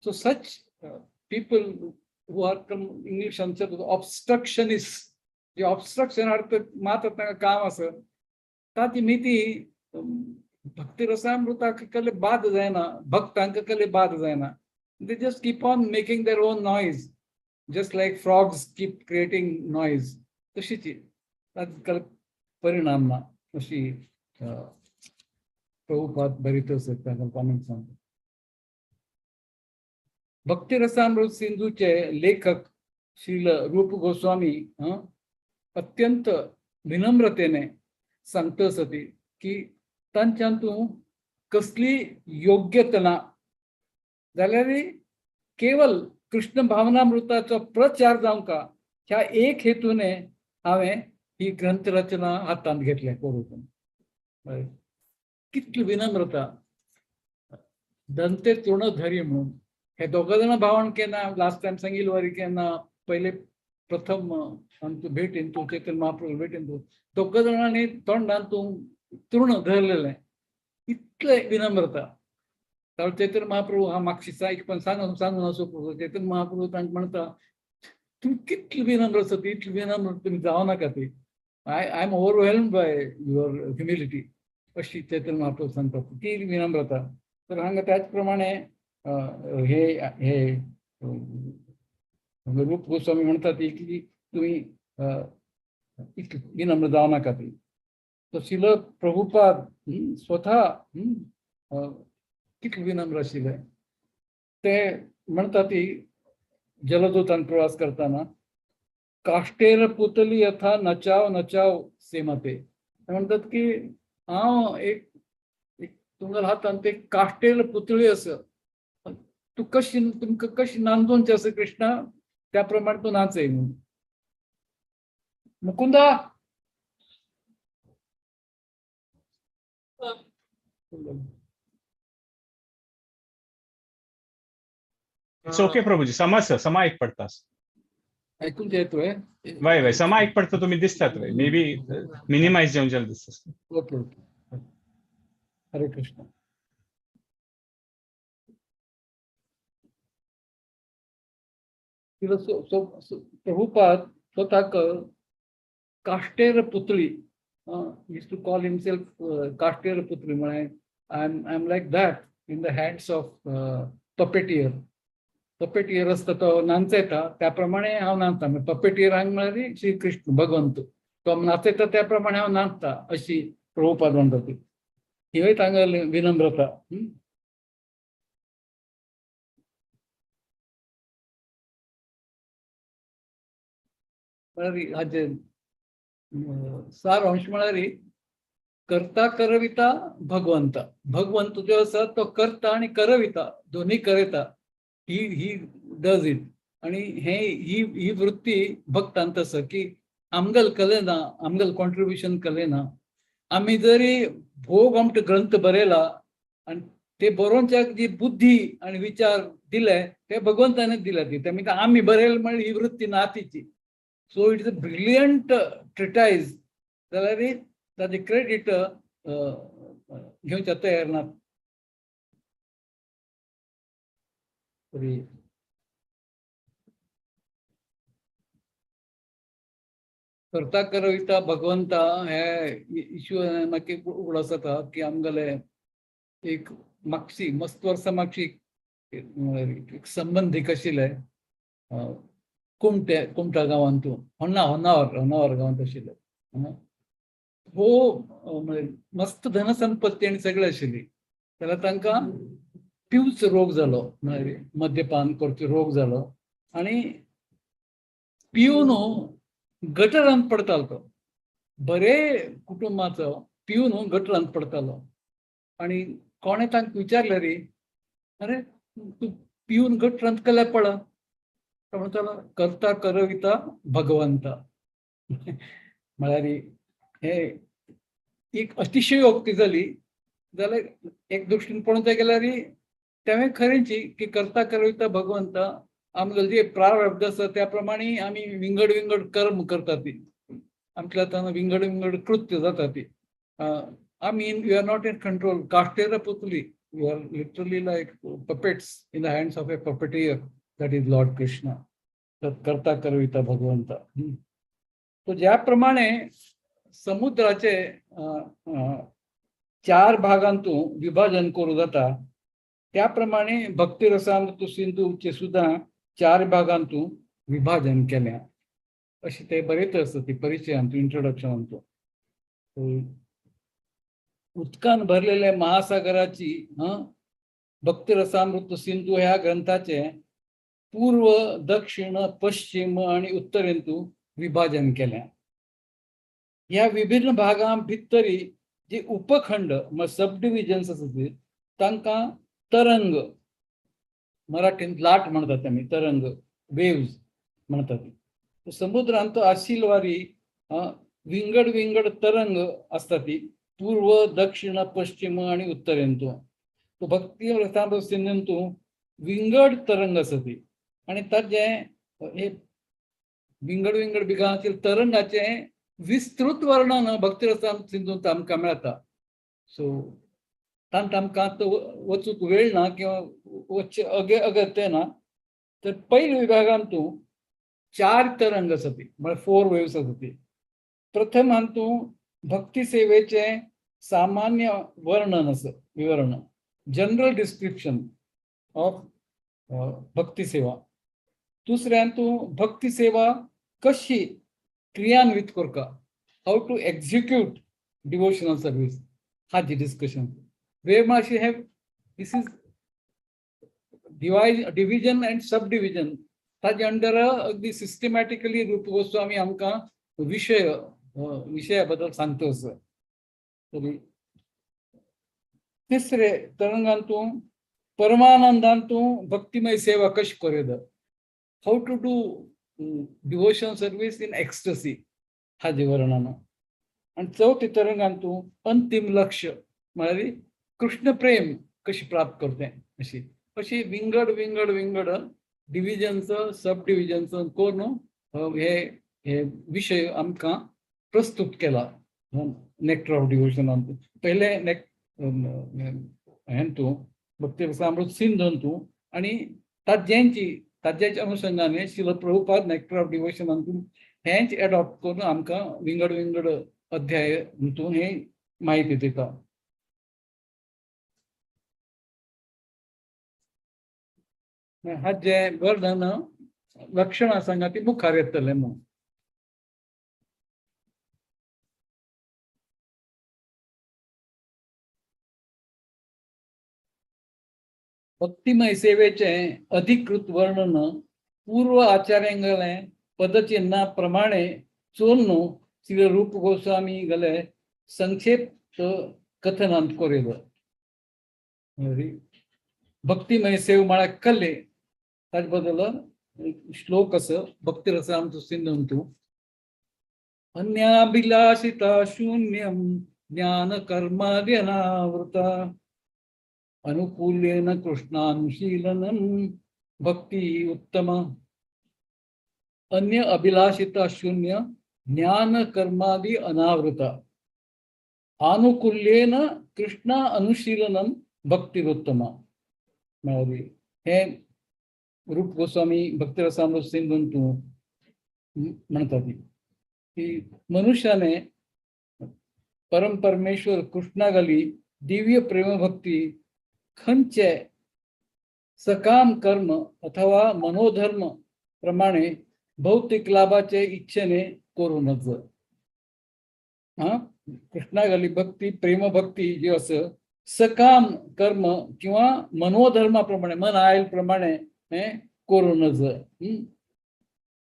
So such people who are English आमच्यात ऑब्स्ट्रक्शनिस्ट, जे ऑब्स्ट्रक्शन हाडटा मात तांकां काम आसा, ताची मिती भक्तिरसामृताक कसले बाद जायना, भक्तांक कसले बाद जायना. They just keep on making their own noise, just like frogs keep creating noise. तशीच ताका परिणाम ना अशी प्रभुपाद बरीत तांकां कॉमेंट सांगता. भक्तिरसामृत सिंधूचे लेखक श्रील रूप गोस्वामी अत्यंत विनम्रतेने सांगता सती की तांच्यान तूं कसली योग्यता ना जाल्यार केवल कृष्ण भावनामृताचो प्रचार जावंक ह्या एक हेतूने हांवें ही ग्रंथरचना हातांत घेतल्या करूंक. कितली विनम्रता, दंते तृण धरी म्हणून. हे दोगां जाणां भावण केन्ना लास्ट टायम सांगिल्ले वरी केन्ना पयले प्रथम आमचो भेटीन तूं चैतन्य महाप्रभू भेटीन तूं दोगां जाणांनी तोंडान तूं तृण धरलेलें, इतले विनम्रता. तर चैतन्य महाप्रभू हा मागशी एक पण सांगून सांगून असो चैतन्य महाप्रभू तांकां म्हणटा तुमी कितले विनम्र आसा, इतले विनम्र तुमी जावं नाका ती, I am overwhelmed by your humility अशी चैतन्य महाप्रभू सांगता, ती विनम्रता. तर हांगा त्याच प्रमाणे हे हे रूप गोस्वामी म्हणतात की तुम्ही इतले विनम्र जावं नाका ती. तर शिल प्रभुपाद स्वतः कितले विनम्र आशिल्ले ते म्हणतात ती जलदूतान प्रवास करताना काष्टेर पुतली यथा नचाव नचाव सेमते. ते म्हणतात की हांव एक तुमच्या हातान ते काष्टेर पुतळी आसा, तूं कशी तुमकां कशी नांदोवची आसा कृष्णा त्या प्रमाणे तूं नाचय म्हणून. मुकुंदा it's okay Prabhuji, समज समा एक पडता ऐकून येतोय. वय वय समा एक पडता, तुम्ही दिसतात वय, मे बी मिनिमाइज जावन जाल्यार दिसता. ओके ओके, हरे कृष्ण. प्रभुपाद स्वतःक काष्टेर पुतळी, used to call himself काष्टेर पुतळी, म्हळ्यार I am like that in the hands of puppeteer. Puppeteer आसता तो नाचयता त्या प्रमाणे हांव नाचता. पपेटियर हांगा म्हळ्यार श्री कृष्ण भगवंत, तो नाचयता त्या प्रमाणे हांव नाचता अशी प्रभुपाद म्हणटा ती. हिवूय तांगेली विनम्रता. म्हळ्यार हाजे सारांश म्हळ्यार करता करविता भगवंत. भगवंत जो आसा तो करता आनी करविता दोन्ही करता, he does it. आणि हे ही ही वृत्ती भक्तांत आसा की आमगल कले ना, आमगल कॉन्ट्रिब्युशन कले ना, आमी जरी भोग आमकां ग्रंथ बरयला आनी ते बरोवच्याक जी बुद्धी आनी विचार दिले ते भगवंतानच दिले ती, ते आमी बरयले म्हळ्यार ही वृत्ती ना तिची. So it is a brilliant treatise जाल्यार ताजें क्रेडीट घेवच्या तयार ना. तरी करता करविता भगवंता हे इश्यू मागीर उगडास जाता की आमगेले एक मागशी मस्त वर्सां मागशी एक संबंदीक आशिल्ले कुमटे कुमटा गांवांत, होन्ना होन्नावर होन्नावर गांवांत आशिल्ले. हो म्हणजे मस्त धनसंपत्ती आनी सगळें आशिल्ली, जाल्यार तांकां पिवचो रोग जालो, म्हळ्यार मद्यपान करचो रोग जालो आनी पिवन गटरांत पडतालो. तो बरे कुटुंबाचो पिवन गटरांत पडतालो आनी कोणें तांकां विचारलें रे, अरे तूं पिवन गटरांत कसल्याक पडला? तो म्हणटालो करता करविता भगवंता. म्हळ्यार हे एक अतिशयोक्ती जाली. जाल्यार एक दृश्टीन पळोवंक गेल्यार तेवें खरेंची की करता करविता भगवंता आमगेले जे प्रारब्ध आसा त्या प्रमाणे आमी विंगड विंगड कर्म करता ती, आमच्या हातान विंगड विंगड कृत्य जाता ती. I mean you are not in control. कास्टेर पुतली, you are literally like puppets in the hands of a puppeteer, that is Lord Krishna. करता करविता भगवंता. तो ज्या प्रमाणे समुद्राचे चार भागांतू विभाजन करू जाता त्या प्रमाणे भक्तिरसामृत सिंधूचे सुद्धा चार भागांतू विभाजन केल्या अशें ते बरयत आसता ती परिचयांतू, इंट्रोडक्शनांतू. उदकान भरलेल्या महासागराची भक्तिरसामृत सिंधू ह्या ग्रंथाचे पूर्व, दक्षिण, पश्चिम आणि उत्तरेंतू विभाजन केल्या. ह्या विभिन्न भागां भितरी जे उपखंड सब डिविजन्स आसा ते तांकां तरंग, मराठींत लाट म्हणतात आमी, तरंग, वेव्ज म्हणतात. समुद्रांत आशिलवारी विंगड विंगड तरंग आसता ती पूर्व, दक्षिण, पश्चिम आणि उत्तरेंतू. तो भक्ती रसामृत सिंधूंतू विंगड तरंग आसा ती आणि ताजे हे विंगड विंगड बिगांतील तरंगाचे विस्तृत वर्णन भक्तिरसामृत सिंधूंत आमकां मेळटा. सो तांत आमकां आतां वचूंक वेळ ना किंवा वचचे अगत्य ना. तर पयल्या विभागांतू चार तरंग आसा ती, म्हळ्यार फोर वेव्स आसा ती. प्रथम हातूं भक्ती सेवेचे सामान्य वर्णन आसा, विवरण, जनरल डिस्क्रिप्शन ऑफ भक्ती सेवा. दुसऱ्यांतू भक्ती सेवा कशी क्रियान्वित करका, how to execute devotional service, हाजी डिस्कशन. वे मातशें हे this is division and sub division ताजे अंडर अगदी सिस्टमॅटिकली रूप गोस्वामी आमकां विशय विशया बद्दल सांगता आसा. तरी तिसरे तरंगांतू परमानंदांतू भक्तिमय सेवा कशी करेद, how to do devotion service in ecstasy हाजे वर्णन. आनी चवथे तरंगांतू अंतीम लक्ष म्हळ्यार कृष्ण प्रेम कशी प्राप्त करते अशी अशी विंगड विंगड विंगड डिविजन्स सब डिविजन्स करून हे हे विशय आमकां प्रस्तुत केला नेक्टर ऑफ डिवोशनांत. पयले नेक हेंतू भक्तिरसामृत सिंधंतू आणि ताज्यांची ताज्याच्या अनुषंगाने शिल प्रभुपाद नेक्टर ऑफ डिवोशनांतून हेंच एडॉप्ट करून आमकां विंगड विंगड अध्याय हितून हे माहिती दिता. हाजें वर्णन लक्षणां सांगा ती मुखार येतलें म्हूण. भक्तिमय सेवेचे अधिकृत वर्णन पूर्व आचार्यांगले पदचिन्हा प्रमाणे चोरनु श्री रूप गोस्वामी गले संक्षेप कथनांत कोरेलो. भक्तिमय सेव म्हळ्यार कले ताजे बद्दल श्लोक आसा भक्तिरसामृत सिंधुंतू. अन्याभिलाषिता शून्यम ज्ञान कर्माद्यनावृता अनुकूलेन कृष्णानुशीलनम भक्ती उत्तम. अन्य अभिलाषिता शून्य ज्ञान कर्मादि अनावृता आनुकूल्येन कृष्ण अनुशीलनम भक्तिरुत्तम. म्हळ्यार हे रूप गोस्वामी भक्तिरसामृत सिंधुंतू म्हणतात की मनुष्याने परम परमेश्वर कृष्णागली दिव्य प्रेमभक्ती खंचे सकाम कर्म अथवा मनोधर्म प्रमाणे भौतिक लाभाचे इच्छेने करू नज. हा कृष्णागली भक्ती प्रेमभक्ती जी असं सकाम कर्म किंवा मनोधर्माप्रमाणे मन आयल प्रमाणे हे करू नज.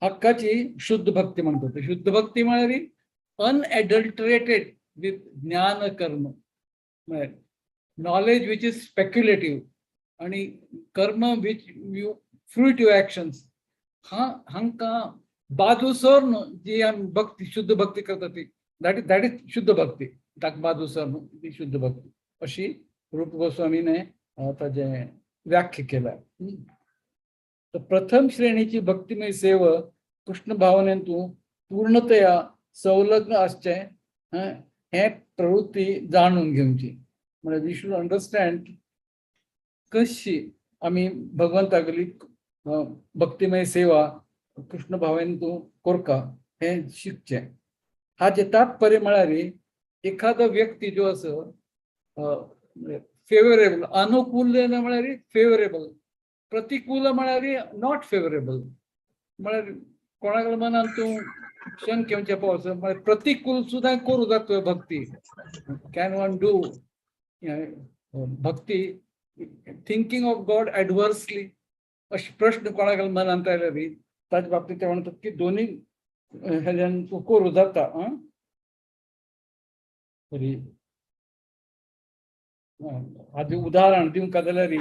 हक्काची शुद्ध भक्ती म्हणतात. शुद्ध भक्ती म्हळ्यार अनएडल्टरेटेड विथ ज्ञान कर्म, नॉलेज which is speculative आणि कर्म which you fruitive actions हा हांकां बाजू सरून जी आमी भक्ती शुद्ध भक्ती करता ती that is शुद्ध भक्ती. ताका बाजू सरून ती शुद्ध भक्ती अशी रूप गोस्वामीने ताजें व्याख्या केल्या. तर प्रथम श्रेणीची भक्तिमय सेवा कृष्ण भावनेंतू पूर्णतया संलग्न आसचें हे प्रवृत्ती जाणून घेवची. म्हणजे we should understand कशी आमी भगवंतागली भक्तिमय सेवा कृष्ण भावेन तूं कोरका हें शिकचें. हाचें तात्पर्य म्हळ्यार एखादो व्यक्ती जो आसा फेवरेबल, अनुकूल म्हळ्यार फेवरेबल, प्रतिकूल म्हळ्यार not favourable. म्हळ्यार कोणाक मनान तूं शंक घेवचें पावस म्हळ्यार प्रतिकूल सुद्दां करूं जाता भक्ती. Can one do bhakti thinking of God adversely? अशे प्रश्न कोणाक मनांत आयल्यार ताचे बाबतींत ते म्हणटात की दोन्ही हेज्यान तूं करूं जाता. तरी आदी उदाहरण दिवंक जाल्यार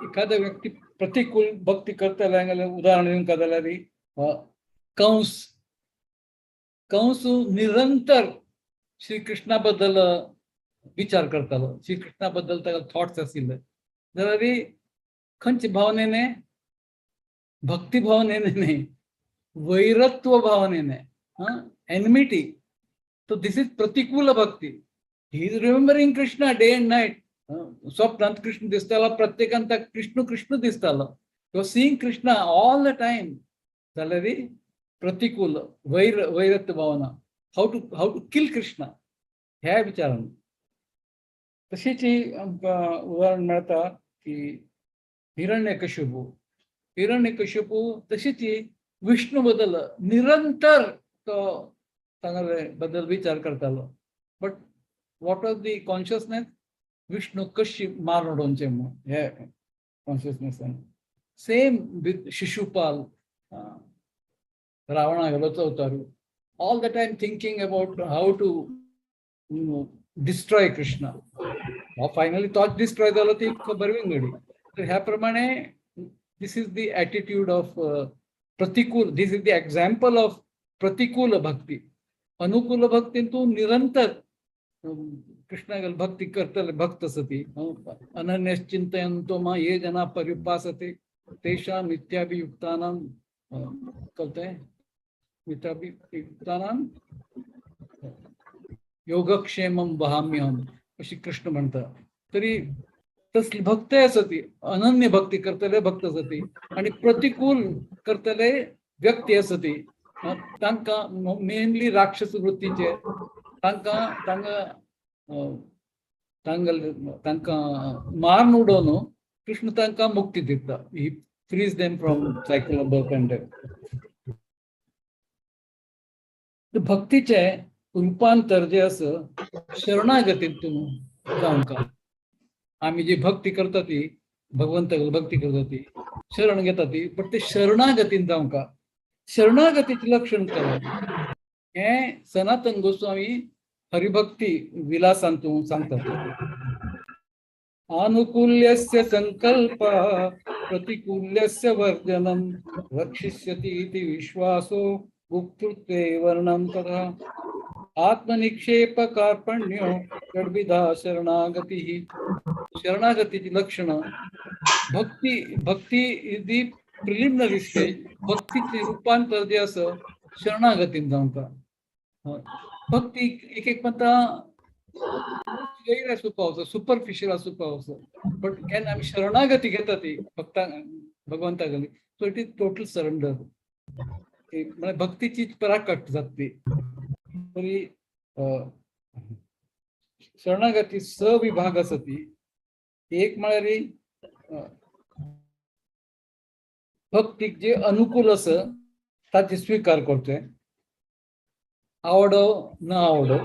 एखादा व्यक्ती प्रतिकूल भक्ती करतले जाल्यार उदाहरण दिवंक जाल्यार कंस. कंस निरंतर श्री कृष्णा बद्दल विचार करतालो, श्री कृष्णा बद्दल ताका थॉट्स आशिल्ले. जाल्यार खंयचे भावनेने? भक्ती भावनेने न्ही, वैरत्व भावनेने, एनमिटी. तो this is प्रतिकूल भक्ती. He is remembering Krishna day and night. स्वप्नांत Krishna दिसतालो प्रत्येकान ताका कृष्ण कृष्ण दिसतालो. You seeing Krishna all the time. जाल्यार प्रतिकूल वैरत्व भावना, how to kill Krishna ह्या विचारान. तशीच आमकां उदाहरण मेळटा की हिरण्यकशिपू. हिरण्यकशिपू तशीच विष्णू बद्दल निरंतर तो तांगेले बद्दल विचार करतालो. But what was the consciousness? Vishnu कशी मारून उडोवचें म्हूण हे कॉन्शियसनेसान. सेम विथ शिशुपाल, रावणा अवतार, all the time thinking about how to destroy Krishna. Finally तोच डिस्ट्रॉय जालो ती खबर विंगडी. तर ह्या प्रमाणे this is the attitude of प्रतिकूल, this is the example of प्रतिकूल भक्ती. अनुकूल भक्तीन तूं निरंतर कृष्णागल भक्ती करतले भक्त सती. अनन्यश्चिंतयंतो मा ये जना पर्युपासते तेषां नित्याभियुक्तानां कळते नित्याभियुक्तानां योगक्षेमम वहाम्यहम अशी कृष्ण म्हणता. तरी तसली भक्त आसा ती अनन्य भक्ती करतले भक्त आसा ती आणि प्रतिकूल करतले व्यक्ती आसा ती तांकां मेनली राक्षस वृत्तीचे तांकां तांकां तांगल तांकां मारून उडोवन कृष्ण तांकां मुक्ती दिता. He frees them from cycle of birth and death. भक्तीचे रूपांतर जे आसा शरणागतीतून जावंक. आमी जी भक्ती करता ती भगवंताक भक्ती करता ती शरण घेता ती, बट ते शरणागतीन जावंक. शरणागतीचें लक्षण काय हें सनातन गोस्वामी हरिभक्ती विलासांतून सांगतात. आनुकूल्यस्य संकल्प प्रतिकूल्यस्य वर्जनम रक्षिष्यति इति विश्वासो गुप्तृत्वे वर्णम तथा आत्मनिक्षेप कार्पण्यो षड्विधा शरणागती. शरणागतीची लक्षणं भक्ती, भक्ती is the preliminary stage. भक्तीचे रूपांतर जे असं शरणागतीन जावंक. भक्ती एक एक म्हणटा गैर आसूं पावसा, सुपरफिशियल आसूं पावसा, बट केन्ना आमी शरणागती घेता ती भक्ता भगवंता कडली, so it is total surrender. म्हळ्यार भक्तीची पराकाष्ठ जाता ती. तरी शरणागती स विभाग आसा ती. एक म्हळ्यार भक्तीक जे अनुकूल आसा ताचे स्वीकार करचे, आवडो न आवडो,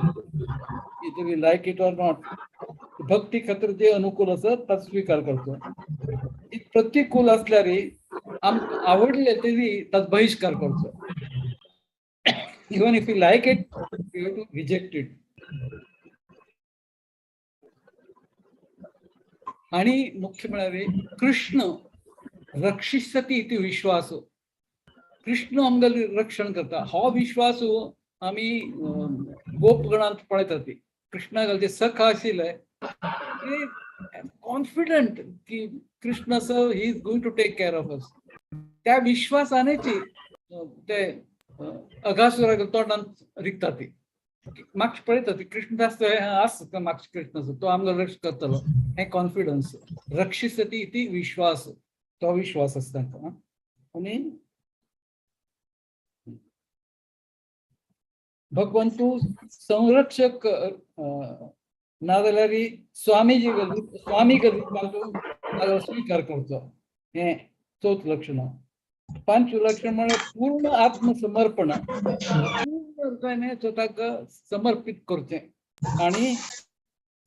either we like it or not, भक्ती खातीर जे अनुकूल आसा ताचो स्वीकार करचो. प्रतिकूल असल्यार आमकां आवडले तरी ताचो बहिश्कार करचो. Even if you like it, you have to reject it. आणि मुख्य म्हळ्यार कृष्ण रक्षिष्यति इति विश्वास. कृष्ण आमगेले रक्षण करता हो विश्वास आमी गोपगणांत पळयतात. ती कृष्णागेले जे सखा आशिल्ले ते कॉन्फिडंट की कृष्ण आसा, he is going to take care of us. त्या विश्वासानेची ते अघासुराक तोंडांत रिगता ती. मातशें पळयता ती कृष्णदास आस मातशें कृष्णाचो तो आमकां रक्ष करतलो हें कॉन्फिडन्स. रक्षिसती इति विश्वास, तो विश्वास आसता तांकां. आनी भगवंतू संरक्षक नाजाल्यार स्वामीजी स्वामी गती स्वीकार करचो, हें चवथ लक्षण. पांचवें लक्षण म्हळ्यार पूर्ण आत्मसमर्पण, पूर्ण स्वताक समर्पित करचें. आनी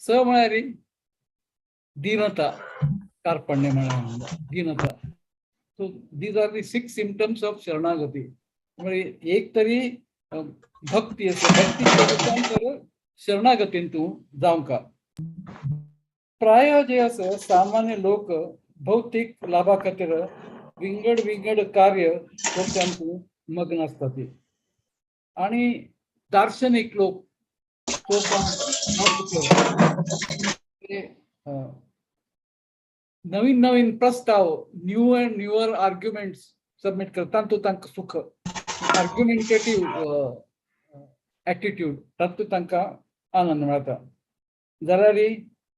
स म्हळ्यार दीनता, कार्पण्य म्हळ्यार दीनता. So these are the 6 symptoms of शरणागती. म्हणजे एक तरी भक्ती आसा, भक्ती शरणागतीन तूं जावंका. प्राय जे आसा सामान्य लोक भौतीक लाभा खातीर विंगड विंगड कार्य करच्यांत मग्न आसता ती. आनी दार्शनीक लोक नवीन नवीन प्रस्ताव, new and newer arguments submit करतात, तातूंत तांकां सुख, आर्ग्युमेंटेटीव एटिट्यूड, तातूंत तांकां आनंद मेळटा. जाल्यार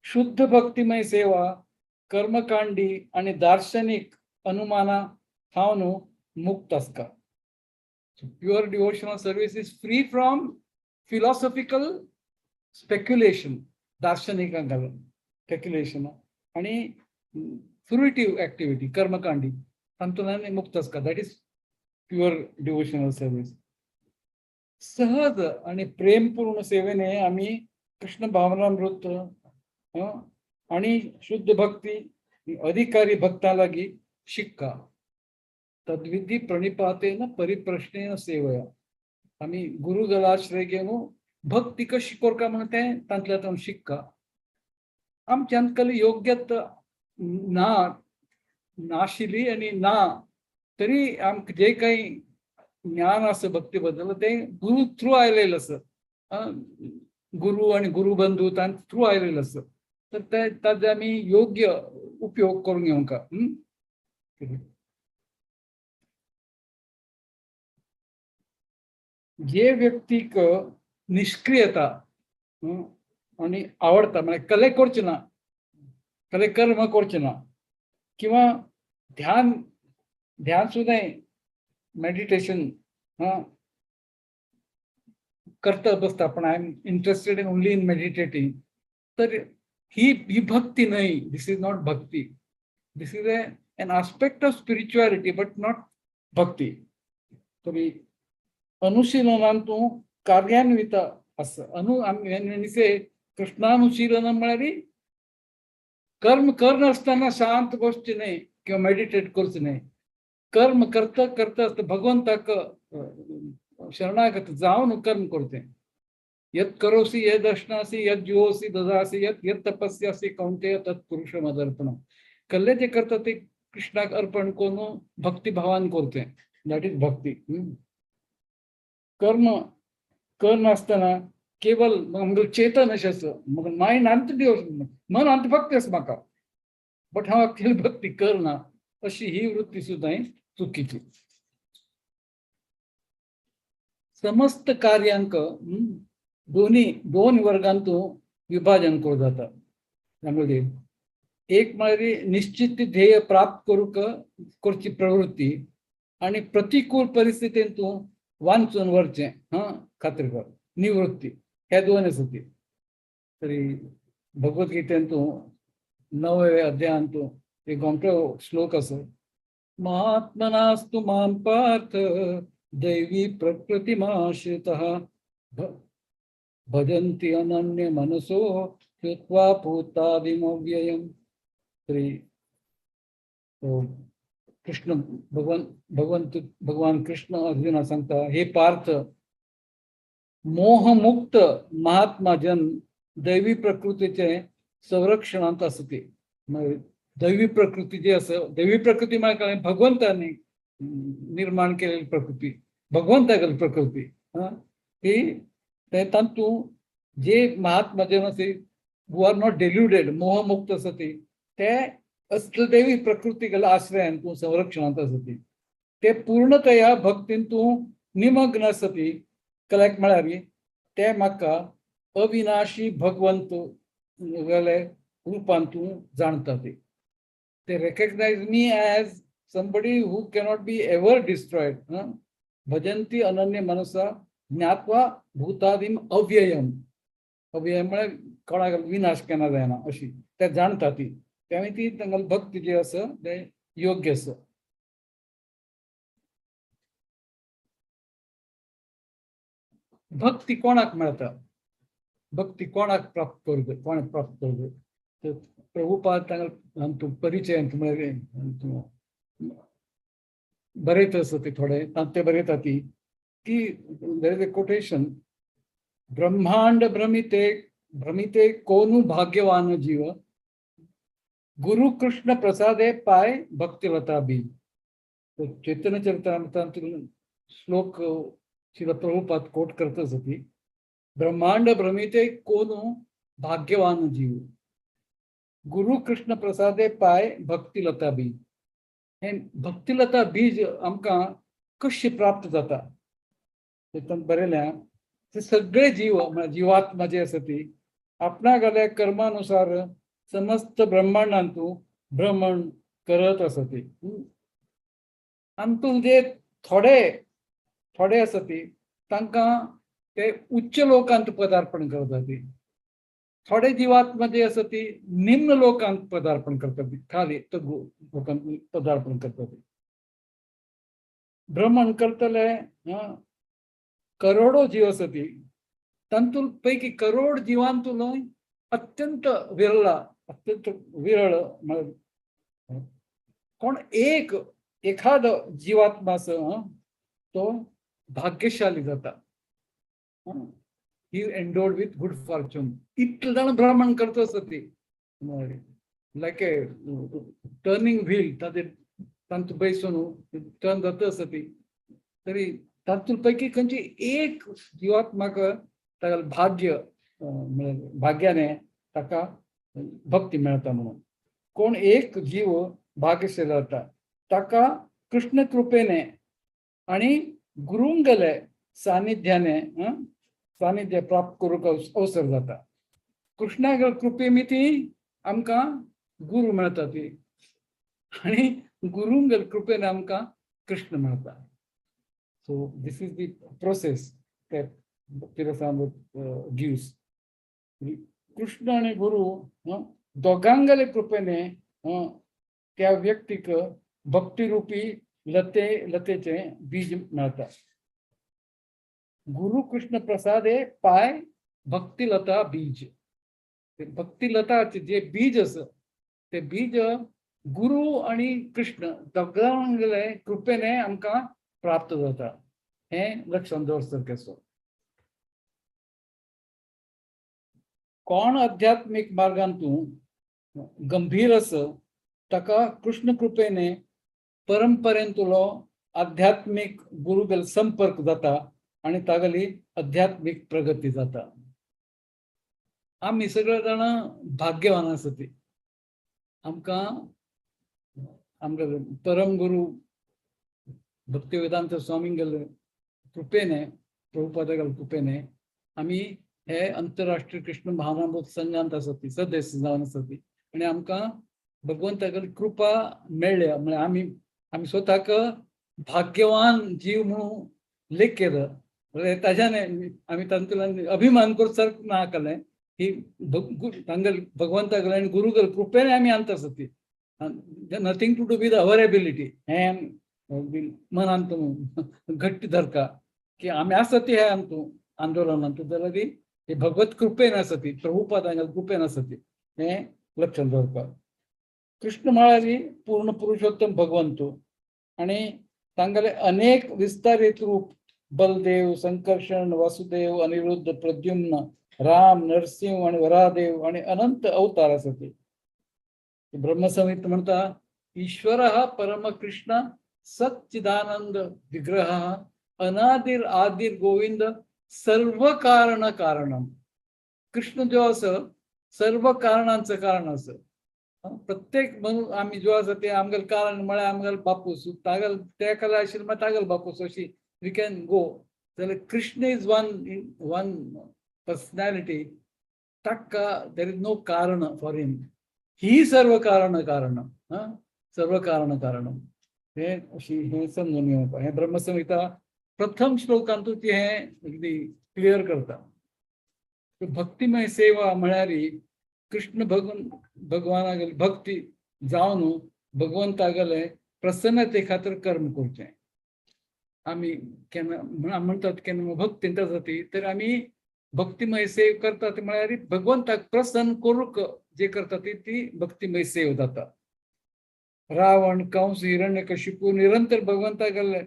शुद्ध भक्तिमय सेवा कर्मकांडी आनी दार्शनीक अनुमाना थावन मुक्त आसता. Pure devotional service is free from philosophical speculation, दार्शनिकांक घालून स्पेक्युलेशन आनी फ्रुटिव्ह ऍक्टिव्हिटी कर्मकांडी तातूंतल्यान मुक्त आसता. That is pure devotional service. सहज आणि प्रेमपूर्ण सेवेने आम्ही कृष्ण भावनामृत आणि शुद्ध भक्ती अधिकारी भक्ता लागी शिक्का. तद्विधी प्रणिपातेन परिप्रश्नेन सेवया. आम्ही गुरुगलाश्रय घेवन भक्ती कशी करका म्हणून तें तांतल्यान शिक्का. आमच्यान कली योग्यत ना नाशिल्ली आनी ना तरी आमकां जे काही ज्ञान आसा भक्ती बद्दल तें गुरु थ्रू आयलेलें आसा. गुरु आनी गुरुबंधू तांचे थ्रू आयलेलें आसा. तर ते ताजे आमी योग्य उपयोग करून घेवंका. जे व्यक्तीक निष्क्रियता आनी आवडटा म्हळ्यार कले करचे ना, कले कर्म करचे ना, किंवा ध्यान ध्यान सुद्दां मेडिटेशन करता बसता पण I am interested in only in meditating, तर ही ही भक्ती न्हय. This is not bhakti. This is an aspect of spirituality but not bhakti. तरी अनुशीलनान तूं कार्यान्वित आसा. अनु कृष्णानुशीलन म्हळ्यार कर्म करनासतना शांत बसचें न्हय किंवा मेडिटेट करचें न्हय. कर्म करता करता आसतना भगवंताक शरणागत जावन कर्म करचें. यत् करोसि यद् अश्नासि यद् जुहोसि ददासि यत् यत् तपस्यासि कौन्तेय तत् पुरुषमदर्पणम्. कल्ले जे करता ते कृष्णाक अर्पण करून भक्तिभावान करचें. That is भक्ती. कर्म करनासतना केवल आमगेलें चेतन अशें आसा, मायंड आमचें डिवोशन, मन आमचें भक्ती आसा म्हाका, बट हांव एक्चुअली भक्ती करना, अशी ही वृत्ती सुद्दां चुकीची. समस्त कार्यांक दोन्ही दोन वर्गांतू विभाजन करूं जाता. त्यामुळे एक म्हळ्यार निश्चित ध्येय प्राप्त करूंक करची प्रवृत्ती आनी प्रतिकूल परिस्थितींतू वांचून वरचें खात्री कर निवृत्ती, हे दोन आसा ती. तरी भगवद्गीतेंतू 9व्या अध्यायांतू एक गोमटो श्लोक आसा, महात्मनास्तु मां पार्थ दैवी प्रकृतिमाश्रितः भजन्ति अनन्य मनसो कृत्वा भूतादिमव्ययम्. तरी कृष्ण भगवान भगवंत भगवान कृष्ण अर्जुना सांगता, हे पार्थ, मोहमुक्त महात्मा जन दैवी प्रकृतीचे संरक्षणांत आसते. दैवी प्रकृती जी आसा, दैवी प्रकृती म्हळ्यार काय, भगवंतांनी निर्माण केलेली प्रकृती, भगवंतागेली प्रकृती ही ते तातूंत जे महात्मा जन आसा who are not deluded, मोहमुक्त आसा ते असले दैवी प्रकृती गेल्या आश्रयान तूं संरक्षणांत आसा ते पूर्णतया भक्तीन तूं निमग्न आसा ती. कलेक्ट म्हळ्यार ते म्हाका अविनाशी भगवंत गेले रुपांतू जाणता ते. ते recognise me as somebody who cannot be ever destroyed. भजंती अनन्य मनसा ज्ञात्वा भूतादिम अव्ययम. अव्ययम म्हळ्यार कोणाक विनाश केन्ना जायना अशी ते जाणता ती. त्यामुळे ती तांकां भक्ती जी आसा ते योग्य आसा. भक्ती कोणाक मेळता, भक्ती कोणाक प्राप्त करूं, कोणाक प्राप्त करूं? तर प्रभुपाद तांकां परिचय म्हळ्यार बरयत आसा ते थोडे ते बरयता ती की there is a quotation, ब्रह्मांड भ्रमिते भ्रमिते कोनु भाग्यवान जीव गुरु कृष्ण प्रसादे पाय भक्तिलता बीज. चैतन्य चरित्रामृतांतून श्लोक श्रील प्रभुपाद कोट करतच होती. ब्रह्मांड भ्रमिते कोनु भाग्यवान जीव गुरु कृष्ण प्रसादे पाय भक्तिलता बीज. हे भक्तिलता बीज आमकां कशें प्राप्त जाता तातूंत बरयल्या ते सगळे जीव जीवात्मा जे आसा ती आपणागल्या कर्मानुसार समस्त ब्रह्मांडांतू भ्रमण करत आसा ती. आनी जे थोडे थोडे आसा ती तांकां ते उच्च लोकांत पदार्पण करता ती. थोडे जीवात्मा जे आसा ती निम्न लोकांत पदार्पण करता ती, खाली लोकांत पदार्पण करता ती. भ्रमण करतले करोडो जीव आसा ती तातूंत पैकी करोड जिवांतून अत्यंत विरला अत्यंत विरळ कोण एक एखादो जीवात्मा आसा तो भाग्यशाली जाता. He endowed with good fortune. इतले जाण भ्रमण करता आसा ती लायक ए टर्निंग व्हील ताजेर तांतू बैसून टर्न जाता आसा ती. तरी तातूंत पैकी खंयची एक जीवात्माक ताका भाग्य भाग्याने ताका भक्ती मेळता म्हणून. कोण एक जीव भाग्यशाली जाता ताका कृष्ण कृपेने आणि गुरुंगले सानिध्याने सानिध्य प्राप्त करूंक अवसर जाता. कृष्णागेले कृपेमिती आमकां गुरु मेळता ती आणि गुरुंगेले कृपेन आमकां कृष्ण मेळता. So this is the process that Bhakti Rasamrita gives. Krishna आणि गुरु दोगांगले कृपेने त्या व्यक्तीक भक्तिरूपी लते लतेचे बीज मेळता. गुरु कृष्ण प्रसादे पाय भक्तिलता बीज. भक्तिलताचे जे बीज आसा ते बीज गुरु आणि कृष्ण दोगांगले कृपेने आमकां प्राप्त जाता. हें लक्षांत दवरसारकें आसा. कोण आध्यात्मीक मार्गांतू गंभीर आसा ताका कृष्ण कृपेने परंपरेंतलो आध्यात्मीक गुरुगेल संपर्क जाता आणि तागेली आध्यात्मीक प्रगती जाता. आमी सगळे जाणां भाग्यवान आसा ती. आमकां आमकां परम गुरु भक्तिवेदांत स्वामींगेले कृपेने प्रभुपादागेले कृपेने आमी हे अंतरराष्ट्रीय कृष्ण भावनामृत संघांत आसा ती सदस्य जावन आसा ती आनी आमकां भगवंतागेली कृपा मेळ्ळ्या. म्हळ्यार आमी आमी स्वताक भाग्यवान जीव म्हणून लेखकेलं. ताज्याने आमी तातूंतल्यान अभिमान करसारकें ना केलें ही तांगेले भगवंतागेले आनी गुरुगेले कृपेने आमी अंत आसा ती. Nothing to do with our ability. हें मनांत घट्ट धरका की आमी आसा ती हे आमतू आंदोलनांत जाल्यार ती हे भगवत कृपेन आसा ती प्रभुपादांगेले कृपेन आसा ती हें लक्षांत दवरपाक. कृष्ण म्हळ्यार पूर्ण पुरुषोत्तम भगवंत आणि तांगेले अनेक विस्तारित रूप बलदेव संकर्षण वासुदेव अनिरुद्ध प्रद्युम्न राम नरसिंह आणि वरादेव आणि अनंत अवतार आसा ते. ब्रह्मसंहित म्हणता ईश्वर परमकृष्ण सच्चिदानंद विग्रह अनादिर आदिर गोविंद सर्व कारण कारणम. कृष्ण जो आसा सर्व कारणांचं कारण आसा. प्रत्येक म्हणून आमी जो आसा ते आमगेले कारण म्हळ्यार आमगेले बापूस तागेल ते कला आशिल्ले म्हळ्यार तागेले बापूस अशी we can go. जाल्यार Krishna is one one personality, ताका there is no कारण फॉर हिम, ही सर्व कारण कारण, सर्व कारण कारण. हें अशी हें समजून घेवपाक हें ब्रह्मसंहिता प्रथम श्लोकांतूच हें अगदी क्लियर करता. भक्तिमय सेवा म्हळ्यार कृष्ण भगवानागेली भक्ती जावन भगवंतागेले प्रसन्नते खातीर कर्म करचें. आमी केन्ना म्हणटात केन्ना भक्ती जाती तर आमी भक्तिमय सेव करतात म्हळ्यार भगवंताक प्रसन्न करूंक जे करता ती ती भक्तिमय सेव जाता. रावण कंस हिरण्यकशिपू निरंतर भगवंतागेले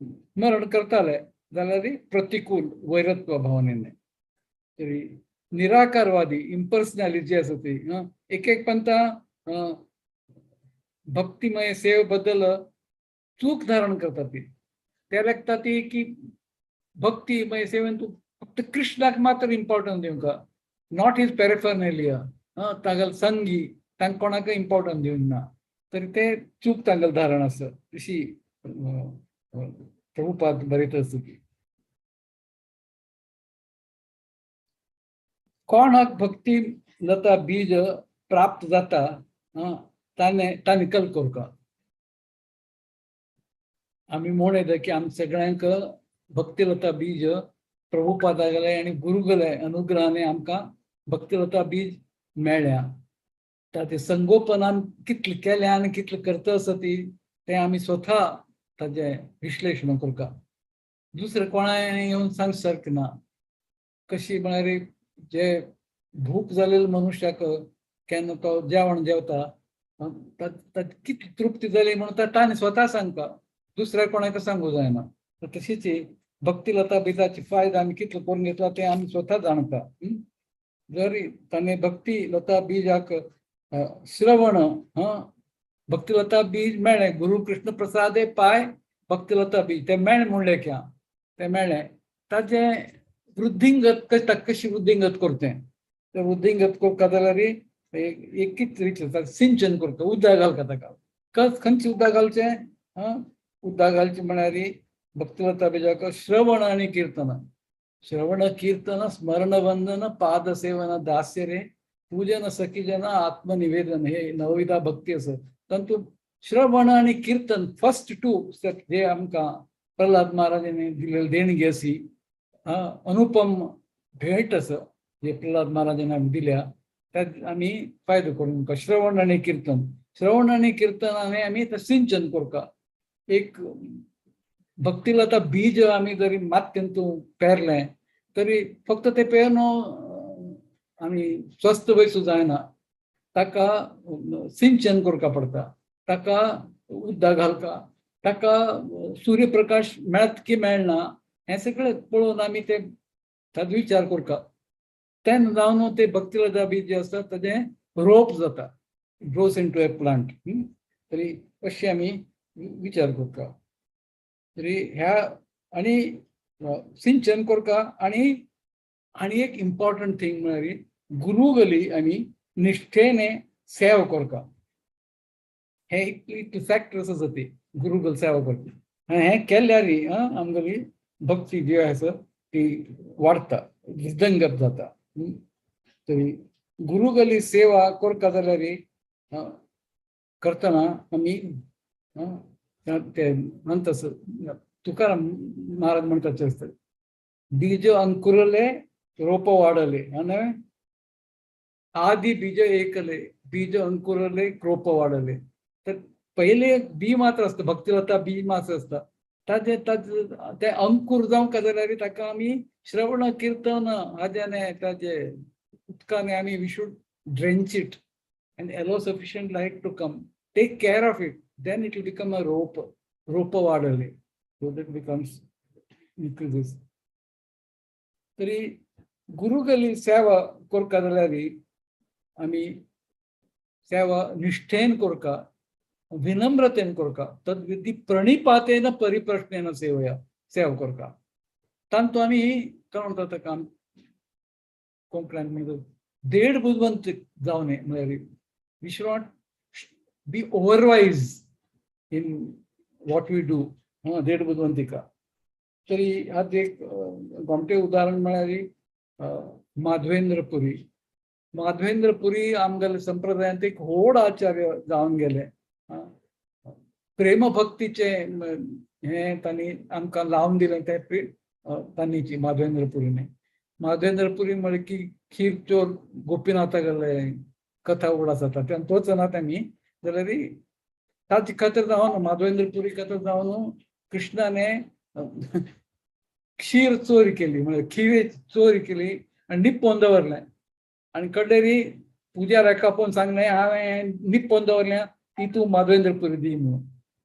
स्मरण करताले जाल्यार प्रतिकूल वैरत्व भावनेने. तरी निराकारवादी इम्पर्सनॅलिटी जी आसा ती एक एक पंथा भक्तिमय सेवे बद्दल चूक धारण करता ती. ते लागता ती की भक्तिमय सेवेन तूं फक्त कृष्णाक मात्र इम्पॉर्टन्स दिवंक, not his पेरेफर्नेलिया, तागेल संगी तांकां कोणाक इम्पॉर्टन्स दिवंक ना, तरी ते चूक तांगेल धारण आसा अशी प्रभुपाद बरयत आसा की कोणाक भक्ती लता बीज प्राप्त जाता ताणें ताणें कल करका. आमी म्हूण येता की आम सगळ्यांक भक्तिलता बीज प्रभुपादागेले आनी गुरुगेले अनुग्रहाने आमकां भक्तिलता बीज मेळ्ळ्या. ताचें संगोपनान कितलें केलें आनी कितलें करता आसा ती तें आमी स्वता ताजें विश्लेशण करता. दुसरें कोणाय येवन सांग सारकें ना. कशी म्हळ्यार जे भूक जालेले मनुष्याक केन्ना तो जेवण जेवता कितली तृप्ती जाली म्हणून ताणें स्वता सांगता, दुसऱ्या कोणाक सांगू जायना. तशीच भक्तिलता बिजाची फायदा आमी कितलो करून घेतला तें आमी स्वता जाणता. जरी ताणें भक्ती लता बीजाक श्रवण भक्तिलता बीज मेळ्ळें, गुरु कृष्ण प्रसादे पाय भक्तिलता बीज तें मेळ्ळें म्हणलें क्या तें मेळ्ळें, ताजें वृद्धिंगत कशी वृद्धिंगत करचें, तें वृद्धिंगत करता जाल्यार एकच रीत सिंचन करता, उदक घालता ताका. खंयचें उदक घालचें, उदक घालचें म्हळ्यार भक्तिलता बीजाक श्रवण आनी कीर्तन, श्रवण कीर्तन स्मरण वंदन पादसेवन दास्य रे पूजन सखीजन आत्मनिवेदन हे नवविधा भक्ती आसा. तातूंत श्रवण आनी कीर्तन फर्स्ट टू स्टेप जे आमकां प्रल्हाद महाराजांनी दिलेली देणगी आसी, अनुपम भेट आसा जे प्रल्हाद महाराजांनी आमकां दिल्या, त्यात आमी फायदो करून श्रवण आनी कीर्तन, श्रवण आनी कीर्तनाने आमी तें सिंचन करता. एक भक्तिलता बीज आमी जरी मातयेंत पेरलें तरी फक्त तें पेरन आमी स्वस्थ वयसू जायना, ताका सिंचन करपा पडटा, ताका उदक घालता, ताका सूर्यप्रकाश मेळत की मेळना हें सगळें पळोवन आमी ते ताजो विचार करता. तेन्ना जावन ते भक्तिलता बीज जे आसता ताजें रोप जाता, ग्रोस इंटू ए प्लांट. तरी अशें आमी विचार करता. तरी ह्या आनी सिंचन करता. आनी आनी एक इम्पॉर्टंट थींग म्हळ्यार गुरुगली आमी निष्ठेने सेवा करता. हे इतले फॅक्टर्स आसा ती गुरुगल सेवा करता. हें केल्यार आमगेली भक्ती जी आसा ती वाडटा, वृद्धंगत जाता. तरी गुरुगली सेवा करता जाल्यार करतना आमी ते म्हणटा तुकाराम महाराज म्हणटाचे आसता, बीज अंकुरले रोप वाडले, आनी आदी बीज एकले बीज अंकुरले रोप वाडले. तर पयले बी मात्र आसता, भक्तिलता बी मात्र आसता, ताजे ताजे ते अंकुर जावंक जाल्यार ताका आमी श्रवण कीर्तन हाज्याने ताजे उदकाने आमी we should drench it and allow sufficient light to come, take care of it, then it will become a rope, rope वाडले, so that becomes increases. तरी गुरुगली सेवा करता जाल्यार आमी सेवा निष्ठेन करता, विनम्रतेन करता, तद्विधी प्रणिपातेन परिप्रश्नेन सेवया सेवा करता. तांतू आमी काय म्हणटा ताका कोंकण्यान म्हणटा देड बुदवंत जावं न्हय, म्हळ्यार we should not be overwise in what we do. हा देड बुदवंतिका. तरी हात एक गोमटे उदाहरण म्हळ्यार माधवेंद्रपुरी. माधवेंद्रपुरी आमगेले संप्रदायांत एक व्हड आचार्य जावन गेले. प्रेमभक्तीचे हें तांणी आमकां लावन दिलें तें तांणीची माधवेंद्रपुरीने. माधवेंद्रपुरी म्हळ्यार की खीर चोर गोपीनाथा गेले कथा उगडास जाता तेन्ना तोच ना तांणी जाल्यार ताची कथा जावन माधवेंद्रपुरी कथा जावन कृष्णाने क्षीर चोरी केली, म्हणजे खीर चोरी केली आनी निपोवन दवरलें आनी कडेरी पुजाऱ्याक आपोवन सांगलें हांवें निपोवन दवरलें ती तूं माधवेंद्रपुरी दी म्हणून.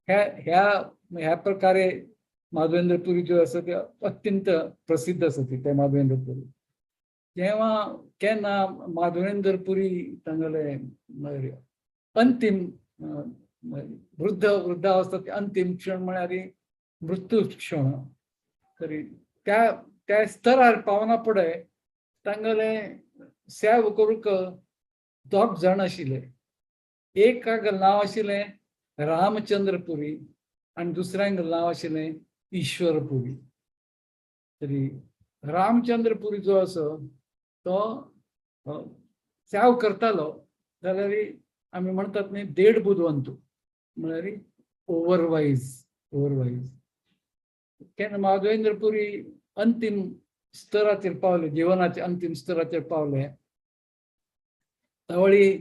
ह्या ह्या ह्या प्रकारे माधवेंद्रपुरी ज्यो आसा त्यो अत्यंत प्रसिद्ध आसा ती ते माधवेंद्रपुरी. जेव्हा केन्ना माधवेंद्रपुरी तांगेले अंतीम वृद्ध वृद्धावस्था अंतीम क्षण म्हळ्यार मृत्यू क्षण, तरी त्या त्या स्तरार पावना फुडें तांगेले सेव करूंक दोग जाण आशिल्ले. एकाक नांव आशिल्लें रामचंद्रपुरी आनी दुसऱ्यांक नांव आशिल्लें ईश्वरपुरी. तरी रामचंद्रपुरी जो आसा तो सेव करतालो जाल्यार आमी म्हणटात न्ही देड बुदवंत म्हळ्यार ओवरवायज ओवरवायज. केन्ना माधवेंद्रपुरी अंतीम स्तराचेर पावले, जिवनाच्या अंतीम स्तराचेर पावले तवळी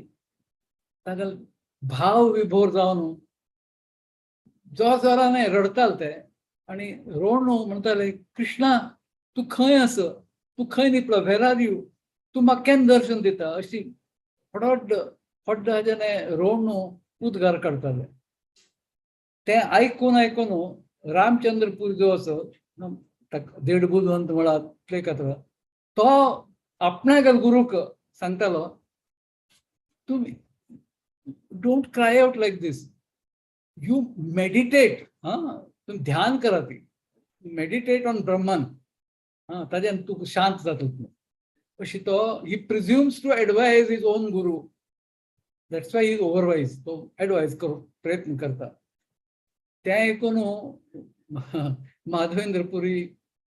ताका भाव विभोर जावन जो जोराने रडताले ते आनी रोडणू म्हणटाले कृष्णा तूं खंय आसा, तूं खंय निपलो, वेर are you, तूं म्हाका केन्ना दर्शन दिता, अशी फडड फड्ड हाजें रोडणू उद्गार काडटाले. तें आयकून आयकून रामचंद्रपूर जो आसा ताका देड बुदवंत म्हळात प्ले तो आपणाक गुरूक सांगतालो तुमी don't cry out like this, you meditate, हा तुम्ही ध्यान करा, ती मेडिटेट ऑन ब्रह्मन, हा ताज्यान तूं शांत जाता तूं. अशी तो he presumes to advise his own guru, that's why is overwise. तो एडवायज करूंक प्रयत्न करता. तें आयकून माधवेंद्रपुरी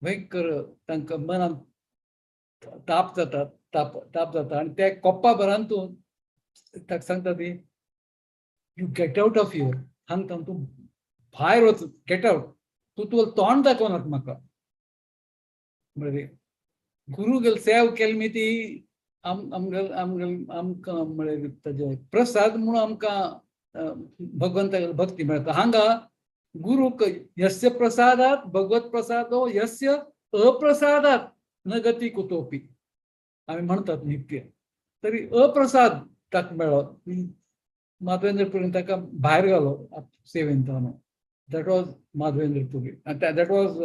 भयंकर तांकां मनांत ताप जाता, ताप ताप जाता आनी त्या कोप्पा भरांतून ताका सांगता ती you get out of here, हांगा तूं भायर वच, गेट आउट, तूं तुका तोंड दाखोवनाका म्हाका. म्हळ्यार गुरू गेल सेव केली मी ती आमगेल आमगेल आमकां म्हळ्यार ताजे प्रसाद म्हणून आमकां भगवंता भक्ती मेळटा. हांगा गुरूक यस्य प्रसादात भगवत प्रसादो यस्य अप्रसादात न गती कुतोपी आमी म्हणतात नित्य, तरी अप्रसाद ताका मेळ्ळो. माधवेंद्रपुरीन ताका भायर घालो seven. That was Madhavendrapuri, that was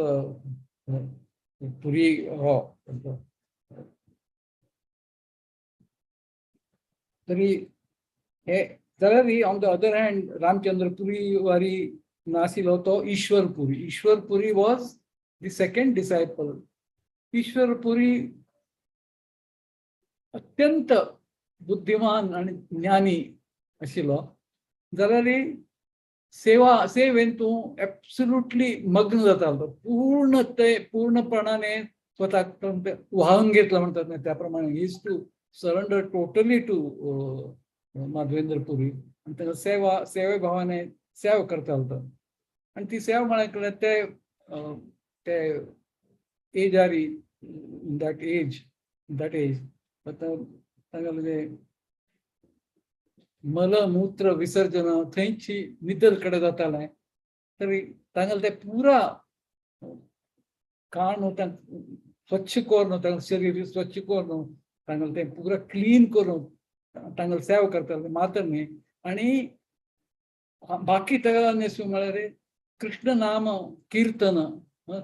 Puri हो. तरी हे जाल्यार on the other hand Ramchandrapuri वारी नाशिल्लो तो Ishwarpuri. Ishwarpuri was the second disciple. Ishwarpuri अत्यंत बुद्धिमान आनी ज्ञानी आशिल्लो जाल्यार सेवा सेवेन तूं एब्सोल्युटली मग्न जातालो, पूर्ण ते पूर्णपणाने स्वताक व्हाळून घेतलं म्हणतात ना त्या प्रमाणे is to surrender totally to Madhavendrapuri आनी ताका सेवा सेवे भावाने सेवा करतालो. आनी ती सेवा म्हळ्यार ते ते एजारी that age that age आतां तांगेलें मलमूत्र विसर्जन थंयची निदल कडेन जातालें, तरी तांगेलें तें पुरा काण स्वच्छ करून तांगेलें शरीर स्वच्छ करून तांगेलें तें पुरा क्लीन करून तांगेलें सेवा करताले मात्र न्ही. आनी बाकी ताका न्हेसू म्हळ्यार कृष्ण नाम कीर्तन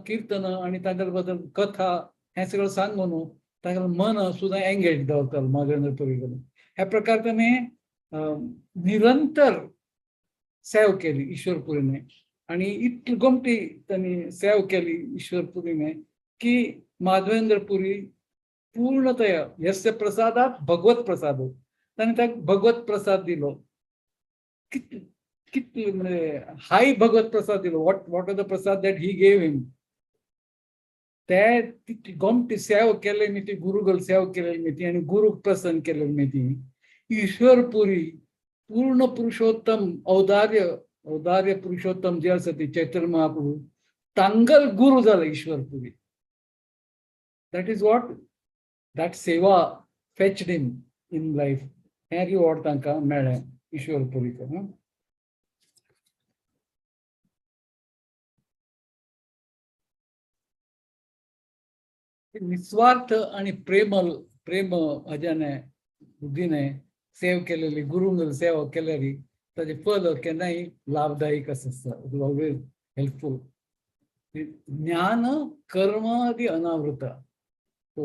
कीर्तन आनी तांगेले बद्दल कथा हें सगळें सांगून तांगेलें मन सुद्दां एंगेज दवरतालो माधवेंद्रपुरी कडेन. ह्या प्रकार ताणें निरंतर सेव केली ईश्वरपुरीने आनी इतली गोमटी तांणी सेव केली ईश्वरपुरीने की माधवेंद्रपुरी पूर्णतया यस्य प्रसादात भगवत प्रसाद ताणें ताका भगवत प्रसाद दिलो. कितले म्हणजे हाय भगवत प्रसाद दिलो. What what are the prasad that he gave him. ते गोमटी सेवा केले मी ती गुरुगल सेवा केलेली मी ती आनी गुरूक प्रसन्न केलेली मी ती. ईश्वरपुरी पूर्ण पुरुषोत्तम औदार्य औदार्य पुरुषोत्तम जे आसा ती चैतन्य महाप्रभू तांगल गुरु जाला Ishwarpuri. That is what that seva fetched him in life. हें रिवॉर्ड तांकां मेळ्ळें ईश्वरपुरीक. निस्वार्थ आणि प्रेमल प्रेम हाज्याने बुद्धीने सेव केलेली गुरुंगल सेवा केलेली ताजे फल केन्नाय लाभदायक आसता. It is always helpful. ज्ञान कर्म आदी अनावृत. तो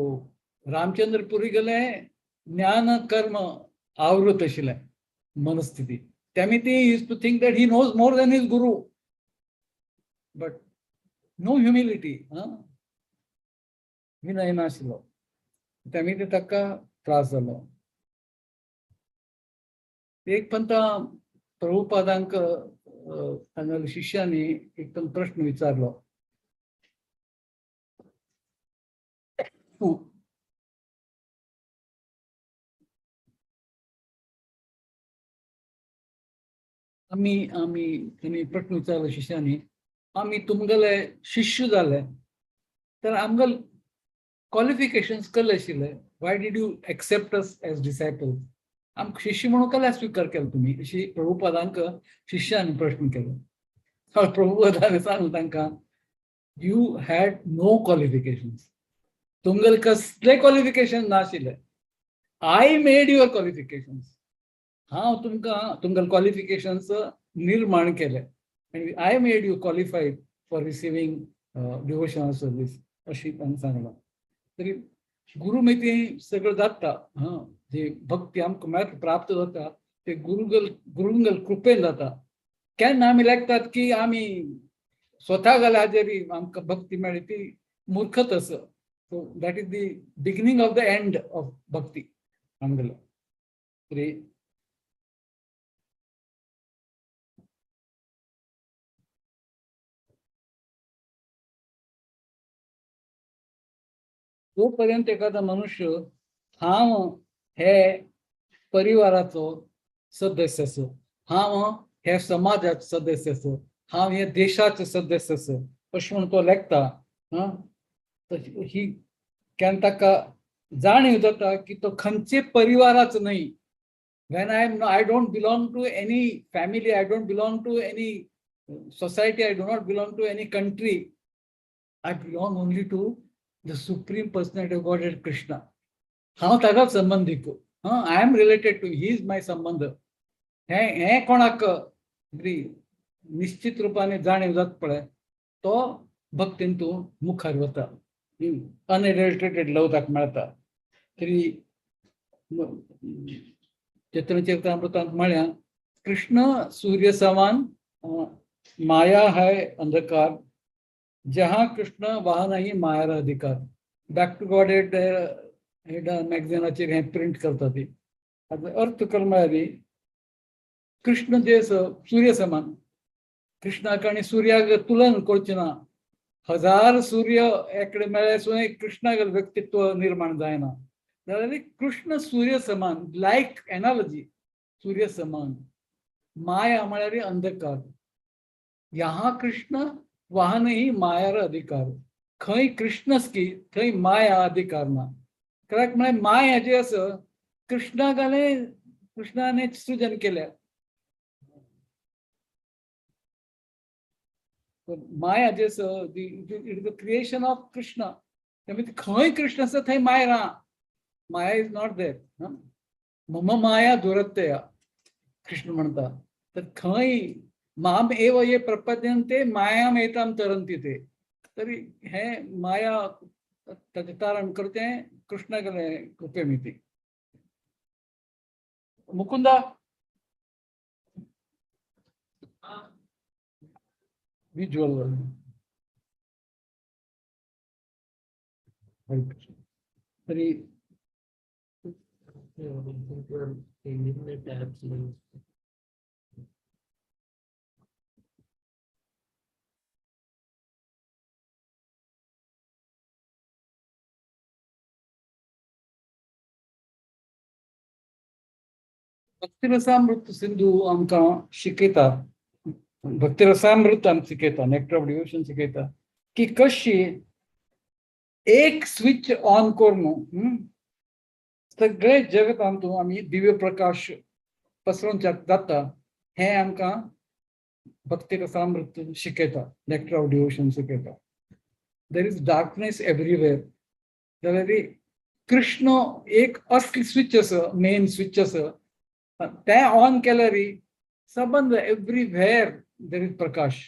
रामचंद्र पुरी गेले ज्ञान कर्म आवृत आशिल्लें मनस्थिती. त्यामी ती use to think that he knows more than his guru, but no humility. Vinay नाशिल्लो. त्यामी ते ताका त्रास जालो. एक पण प्रभुपादांक तांगेल्या शिष्यांनी एक प्रश्न विचारलो. आमी आमी त्यांनी प्रश्न विचारलो शिष्यांनी, आमी तुमगेले शिष्य जाले तर आमगेले क्वॉलिफिकेशन्स कसले आशिल्ले? Why did you accept us as disciple? आमकां शिष्य म्हणून कसले स्विकार केलो तुमी? अशी प्रभुपादांक शिष्यांनी प्रश्न केलो. प्रभुपादान सांगलें तांकां, you had no qualifications. तुमगेले कसले क्वॉलिफिकेशन नाशिल्ले. I made your qualifications. हांव तुमकां तुमगेले क्वॉलिफिकेशन्स निर्माण केले आनी I made you qualified for receiving devotional service अशी तांकां सांगलां. तरी गुरु मागीर सगळं जाता. हां, जी भक्ती आमकां मेळटा प्राप्त जाता ते गुरुगल गुरुंगल कृपेन जाता. केन्ना आमी लेखतात की आमी स्वता गेल्या हाजेरी आमकां भक्ती मेळ्ळी ती मूर्खत आसा. So that is the beginning of the end of bhakti आमगेलो. तरी जोपर्यंत एखादा मनुष्य हांव हे परिवाराचो सदस्य आसा, हांव हे समाजाचो सदस्य आसा, हांव हे देशाचो सदस्य आसा अशें म्हूण तो लेखता. ही केन्ना ताका जाणीव जाता की तो खंयचे परिवाराचो न्हय. When I am I don't belong to any family, I don't belong to any society, I do not belong to any country, I belong only to the supreme personality of Godhead Krishna. हांव ताका संबंदीक. I am related to, he is my संबंध. हें हें कोणाक निश्चित रुपाने जाणीव जाता पळय तो भक्तीन तूं मुखार वता. अनएडल्ट्रेटेड लव ताका मेळटा. तरी चैतन्य चरितामृतांत म्हळ्यां कृष्ण सूर्य समान माया है अंधकार, जहां कृष्ण वहां नाही मायार अधिकार. बॅक टू गॉड हेड मॅगझिनाचेर हें प्रिंट करता ती. आतां अर्थ कर म्हळ्यार कृष्ण जे सूर्य समान, कृष्णाक आनी सूर्याक तुलन करचें ना. हजार सूर्य एकडे मेळ्ळे सुद्दां कृष्णाक व्यक्तित्व निर्माण जायना. जाल्यार कृष्ण सूर्य समान, लायक एनालॉजी, सूर्य समान माया म्हळ्यार अंधकार. ह्या कृष्ण वाहन ही मायार अधिकार. खंय कृष्णच की थंय माया अधिकार ना. कित्याक म्हळ्यार माया जी आसा कृष्णाक आनी कृष्णाने सृजन केल्या. माया जी आसा it is the creation of Krishna. त्यामुळे खंय कृष्ण आसा थंय माया ना. Maya is not there. मम माया दुरत्यया कृष्ण म्हणता. तर खंय माम एव ये प्रपद्यन्ते मायाम एताम तरंती ते. तरी हे माया ताचें तारण करचें कृष्णा गेले कृपेमिती. मुकुंदा विज्युअल तरी Changing the tabs. Bhaktirasamrita Sindhu आमकां शिकयता, भक्तिरसामृत आमकां शिकयता, नेक्टर ऑफ डिवोशन शिकयता की कशी एक स्विच ऑन करून सगळे जगतांतू आमी दिव्य प्रकाश पसरोवन जाता हें आमकां भक्तिरसामृत शिकयता, नेक्टर ऑफ डिवोशन शिकयता. There is darkness everywhere. जाल्यार कृष्ण एक असली स्विच आसा, मेन स्विच आसा, तें ऑन केल्यार सबंद एवरीवेर there is Prakash.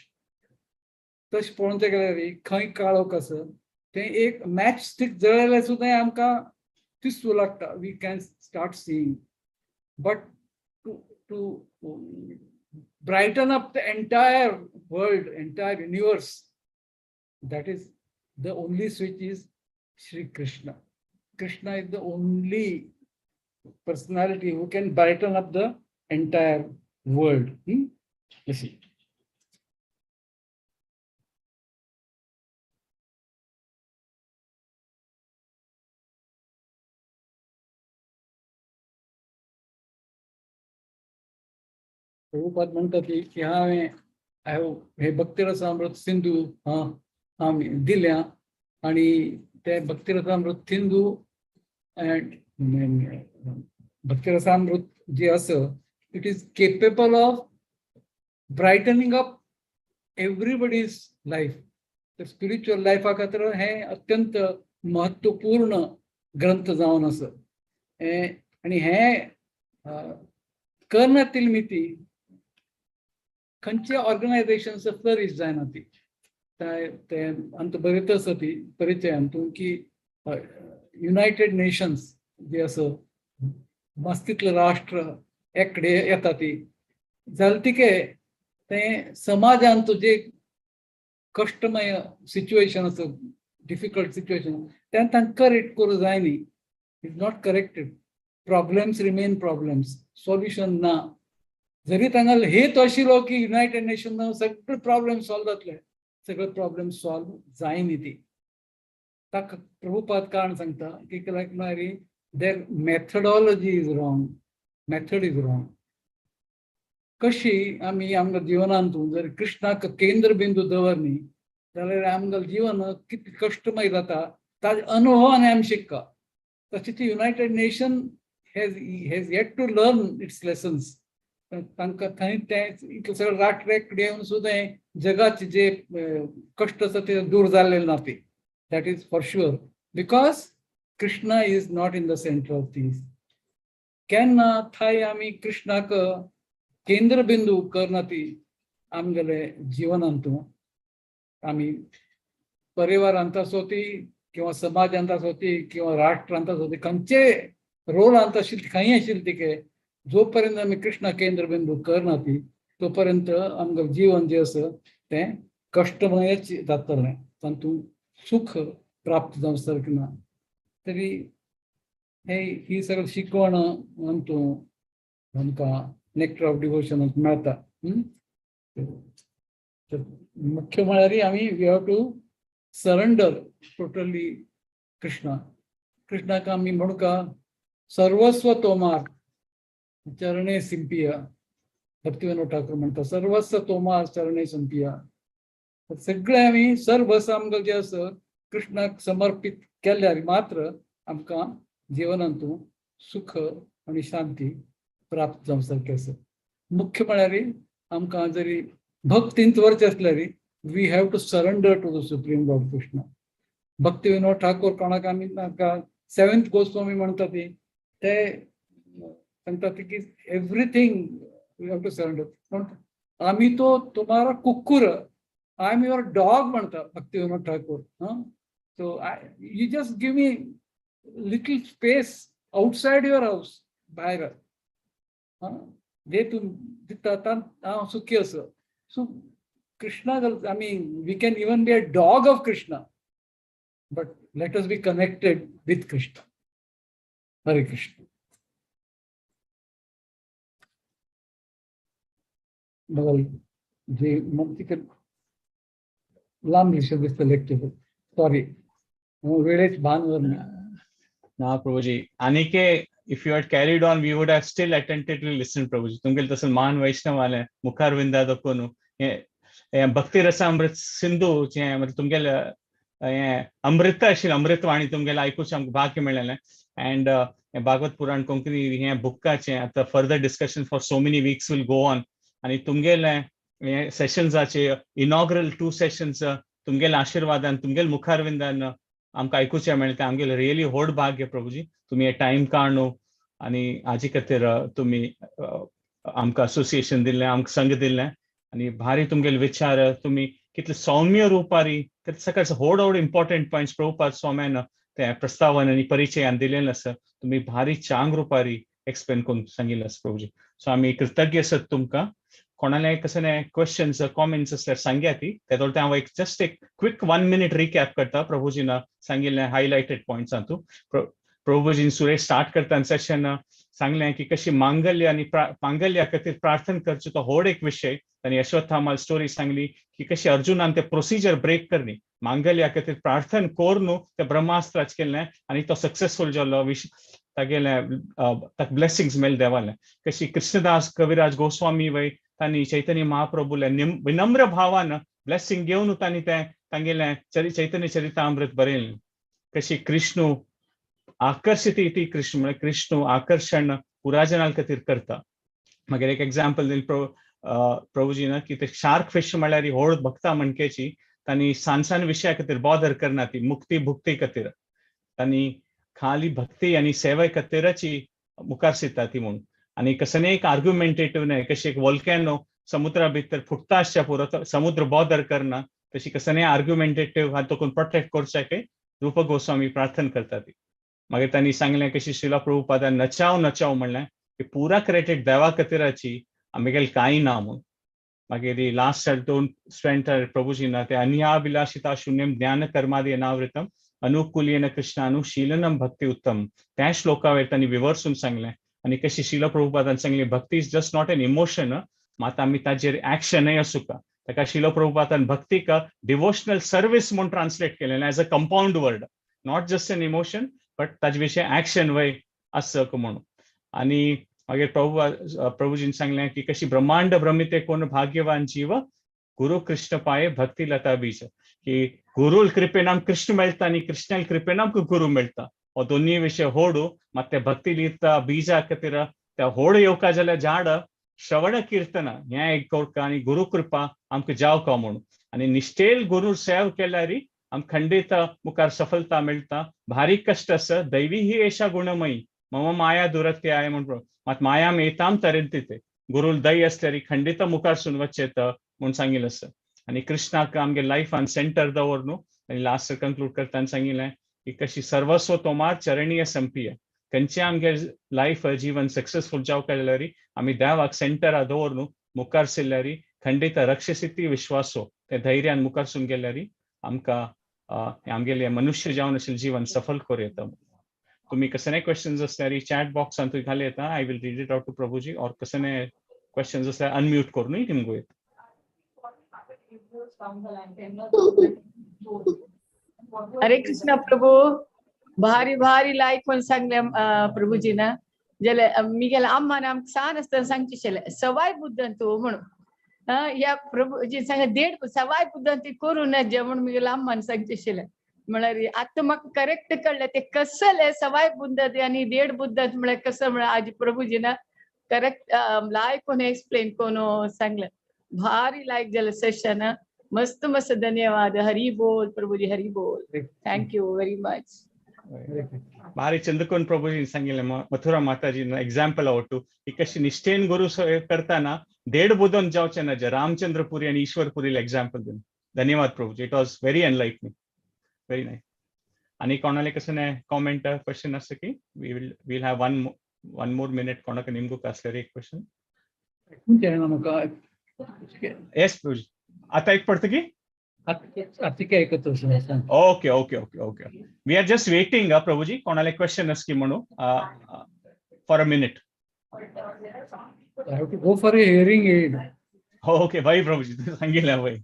तशें पळोवचें गेल्यार खंय काळोख आसा तें एक मॅच स्टीक जळयल्यार सुद्दां आमकां दिसूं लागता, we can start seeing. But to brighten up the entire world, entire universe, that is the only switch is Shri Krishna. Krishna is the only personality who can brighten up the entire world. You see. Prabhupada म्हणतात की हांवें हे भक्तिरसामृत सिंधू आमी दिल्या आणि ते Bhaktirasamrita Sindhu and Bhaktirasamrita जे आसा it is capable of brightening up everybody's life. तर स्पिरिच्युअल लायफा खातीर हें अत्यंत महत्वपूर्ण ग्रंथ जावन आसा. आनी हें करनातील मिती खंयचे ऑर्गनायझेशन फ्लरीश जायना ती ते आमकां बरयत आसा ती परिचय आमतूं की युनायटेड नेशन्स जे आसा मस्तीतले राष्ट्र एकडे येता ती जालें तिके तें समाजांत जे कश्टमय सिच्युएशन आसा, डिफिकल्ट सिच्युएशन, तें तांकां करेक्ट करूं जाय न्ही. It's not corrected. Problems remain problems, solution ना. जरी तांकां हेत आशिल्लो की युनायटेड नेशन सगळे प्रॉब्लेम सॉल्व जातले, सगळे प्रॉब्लेम सॉल्व जायनी ती. ताका प्रभुपाद कारण सांगता की लायक म्हळ्यार their methodology is wrong, method is wrong. कशी आमी आमकां जिवनांतून जर कृष्णाक केंद्रबिंदू दवरनी जाल्यार आमकां जीवन कितलें कश्टमय जाता ताजे अनुभवान आमी शिकता. तशेंच United Nation has yet to learn its lessons. तांकां थंय तें इतलें सगळें राष्ट्र एकडेन येवन सुद्दां जगाचे जे कश्ट आसा ते दूर जाल्ले ना ते. That is for sure, because Krishna is not in the centre of things. केन्ना थंय आमी कृष्णाक केंद्रबिंदू करना ती आमगेले जिवनांतू, आमी परिवारांत आसो ती किंवा समाजांत आसो ती किंवा राष्ट्रांत आसो ती, खंयचे रोलांत आशिल्ली खंय आशिल्ली तिके, जोपर्यंत आमी कृष्णा केंद्रबिंदू करना ती तोपर्यंत आमकां जीवन जें आसा तें कश्टमयच जातलें, तातूंत सुख प्राप्त जावं सारकें ना. तरी हे ही सगळी शिकवण आमतूं आमकां नेक्टर ऑफ डिवोशनांत मेळटा. मुख्य म्हळ्यार आमी we have to surrender totally Krishna. कृष्णाक आमी म्हणका सर्वस्व तोमार चरणे सिंपिया, भक्तिविनोद ठाकूर म्हणटा सर्वस्व तोमार चरणे सिंपिया. सगळे आमी सर्वस्व आमकां जें आसा कृष्णाक समर्पीत केल्यार मात्र आमकां जिवनांतू सुख आनी शांती प्राप्त जावं सारकें आसा. मुख्य म्हळ्यार आमकां जरी भक्तींत वरचें आसल्यार we have to surrender to the supreme lord Krishna. Bhakti Vinod Thakur कोणाक आमी तांकां सेवन्थ गोस्वामी म्हणटा ती, ते सांगता ती की everything we have to surrender. आमी तो तुम्हारा कुक्कुर, I am your dog म्हणटा भक्ती विनोद Thakur. So you just give me little space outside your house, भायर जे तूं दिता हांव सुखी आसा. So Krishna, I mean we can even be a dog of Krishna, but let us be connected with Krishna. Hare Krishna. बघा जे मग तिकडे लांब दिसतं लेक्चर, सॉरी वेळेच भान वर ना प्रभुजी. आनी K If you had carried on, we would have still attentively listen, Prabhuji. तुमगेले तसं महान वैष्णव आले मुखारविंदा दाखोवन हे भक्ती रसामृत सिंधू जे म्हणजे तुमगेले हे अमृत आशिल्लें, अमृतवाणी तुमगेले आयकुचें आमकां भाग्य मेळ्ळें. अँड भागवत पुराण कोंकणी हे बुकाचें आतां further discussion for so many weeks will go on. आनी तुमगेले हे सेशन्साचे इनॉग्रल टू सेशन्स तुमगेल्या आशिर्वादान, तुमगेले मुखारविंदान आमकां आयकुचें मेळटा, आमगेलें रियली व्हड भाग्य प्रभुजी. तुमी हे टायम काडून आनी हाजे खातीर तुमी आमकां असोसिएशन दिल्लें, आमकां संग दिल्लें. आनी भारी तुमगेले विचार, तुमी कितले सौम्य रुपारी सकाळचे व्हड व्हड इम्पॉर्टंट पॉयंट्स प्रभुपाद स्वाम्यान ते प्रस्तावन आनी परिचयान दिलेले आसा, तुमी भारी चांग रुपारी एक्सप्लेन करून सांगिल्लें आसा प्रभुजी. सो आमी कृतज्ञ आसात तुमकां. कोणाले कसले क्वेश्चन्स, कॉमेंट्स आसल्यार सांगया ती. तेदोळ हांव एक जस्ट एक क्विक वन मिनीट रिकॅप करता प्रभुजीन सांगिल्ले हायलायटेड पॉयंट्स हातूंत. प्रभुजीन सुरेश स्टार्ट करतना सेशन सांगलें की कशी मांगल्य आनी मांगल्या खातीर प्रार्थना करचो तो व्हड एक विशय. आनी अश्वत्थामाल स्टोरी सांगली की कशी अर्जुनान ते प्रोसिजर ब्रेक करनी मांगल्या खातीर प्रार्थना करून ते ब्रह्मास्त्राच केलें आनी तो सक्सेसफूल जालो, विश तागेले ताका ब्लेसिंग्स मेळ्ळे देवाले. कशी कृष्णदास कविराज गोस्वामी वय तांणी चैतन्य महाप्रभूले विनम्र भावान ब्लेसिंग घेवन तांणी तें तांगेलें चैतन्य चरितामृत बरयलें. कशी कृष्णू आकर्षित इति कृष्ण म्हळ्यार कृष्णू आकर्शण पुराजनां खातीर करता. मागीर एक एग्जाम्पल दिलें प्रभुजीन की ते शार्क फिश म्हळ्यार ही व्हड भक्ता म्हणकेची, तांणी सान सान विशया खातीर बॉदर करना, ती मुक्ती भुक्ती खातीर, तांणी खाली भक्ती आनी सेवे खातीरच मुखार सरता ती म्हूण. आनी कसलें एक आर्ग्युमेंटेटिव्ह न्हय, कशी एक वॉल्कॅनो समुद्रा भितर फुटता आसच्या पुरो, समुद्र बॉदर करना, तशी कसलें आर्ग्युमेंटेटिव्ह हातून प्रोटेक्ट करच्याक रूप गोस्वामी प्रार्थना करता ती. मागीर तांणी सांगलें कशी श्रीला प्रभुपादान नचाव नचाव म्हणलें की पुरा क्रेडिट देवा खातीराची, आमगेले कांय ना म्हूण. मागीर लास्ट दोन स्पेंट प्रभुजीन ते अन्याभिलाषिता शून्यम ज्ञान कर्मादि अनावृतम अनुकूल्येन कृष्णानुशीलनम भक्ती उत्तम त्या श्लोकावेर तांणी विवर्सून सांगलें. आनी कशी श्रीला प्रभुपादान सांगलें भक्ती is just not an emotion, मात आमी ताजेर एक्शनय आसूका. ताका श्रीला प्रभुपादान भक्तीक डिवोशनल सर्वीस म्हूण ट्रान्सलेट केलें as a compound word, not just an emotion but ताजे विशय एक्शन वय आसक म्हणून. आनी मागीर प्रभुजीन सांगलें की कशी ब्रह्मांड भ्रमिते कोण भाग्यवान जीव गुरु कृष्ण पाये भक्ती लता बीज, की गुरुल कृपेन आमकां कृष्ण मेळटा आनी कृष्णाल कृपेन आमकां गुरु मेळटा. हो दोनूय विशय होडू, मात ते भक्ती लता बीजा खातीर त्या होड येवका जाल्यार झाड श्रवण कीर्तन हें एक करता आनी गुरु कृपा आमकां जावका म्हणून. आनी निश्ठेल गुरु सेव केल्यार आमकां खंडीत मुखार सफलता मेळटा. भारी कश्ट आसा, दैवी ही एशा गुणमयी मम माया दुरत्याय म्हूण, मात मायाम एताम तरेंत ते गुरुल दय आसल्यार खंडीत मुखार सून वचेत म्हूण सांगिल्लें आसा. आनी कृष्णाक आमगे लायफान सेंटर दवर न्हू. आनी लास्ट कंक्लूड करतना सांगिल्लें की कशी सर्वस्व तोमार चरणीय संपिय, खंयचें आमगे लायफ जीवन सक्सेसफूल जावका जाल्यार आमी देवाक सेंटरा दवर न्हू, मुखार सरल्यार खंडीत रक्षसिती विश्वासो ते धैर्यान मुखार सून गेल्यार आमकां आमगेलें मनुष्य जावन आशिल्लें जीवन सफल करूं येता. तुम्ही कसले क्वेश्चन्स असल्यार चॅट बॉक्सान तुमी घालूं येता, I will read it out to Prabhuji. Or कसले क्वेश्चन्स असल्यार अनम्यूट करूनय दिवंक येता. हरे कृष्ण प्रभू, भारी भारी लायक पण सांगले प्रभूजीना. जाल्यार मिगेले अम्मान आमकां सान आसतना सांगचें सवाय बुद्दन तूं म्हणून. ह्या प्रभूजी सांगले देड सवाय बुद्दन ती करूं नजे म्हणून मिगेले अम्मान सांगचें आशिल्लें. म्हळ्यार आतां म्हाका करेक्ट कळ्ळें ते कसलें सवाय बुद्दत आनी देड बुद्दत म्हळ्यार कसं म्हळ्यार आज प्रभूजीना करेक्ट लायक कोण एक्सप्लेन करून सांगलें. भारी लायक जालें सेशन, मस्त मस्त धन्यवाद. हरी बोल प्रभुजी, हरी बोल. Thank you very much. भारी चंद्रकोन प्रभुजी सांगितलं मथुरा माताजी एक्झाम्पल आवडतो की कशी निष्ठेन गुरु करताना देड बुदन जावचे ना, जे रामचंद्रपुरी आणि ईश्वरपुरीला एक्झाम्पल दिलं. धन्यवाद प्रभुजी, it was very enlightening, very nice. आणि कोणाला कसं नाही कॉमेंट क्वेश्चन असं की we will will have one more minute. कोणाक निमगूक असल्यार एक क्वेश्चन. म्हाका येस प्रभुजी, आता एक पडतं की आतां ऐकत. Okay okay okay okay, we are just waiting Prabhuji कोणाला क्वेश्चन असकी म्हणून for a minute. I have to go for a hearing aid. Okay वय प्रभुजी, तुम्ही सांगितलं वय.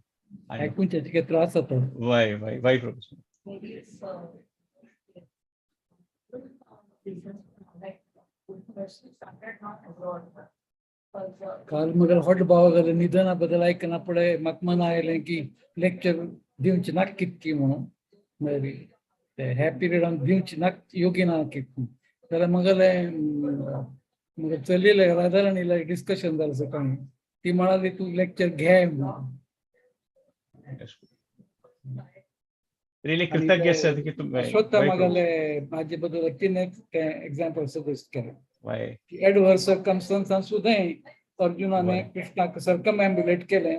ऐकून त्याचे त्रास जाता. वय वय वय प्रभुजी. काल मगेर हॉट भाव जालें निधना बद्दल आयकना फुडें म्हाका मना आयलें की लेक्चर दिवचें नाका कितकी म्हणून मागीर ते ह्या पिरियडान दिवचें नाका योग्य ना कितकी जाल्यार मगेलें मगे चलयलें राधाराणीला डिस्कशन जालें सकाळी ती म्हणाली तूं लेक्चर घे म्हणून. रियली आणि कृतज्ञ ते आसा की तुमी अश्वत्थ मागले म्हाजे बद्दल तिणें तें एग्जाम्पल सजेस्ट केलें वय की एडवर्स सर्कमस्टन्सान सुद्दां अर्जुनाने कृष्णाक सर्कमॅम्ब्युलेट केलें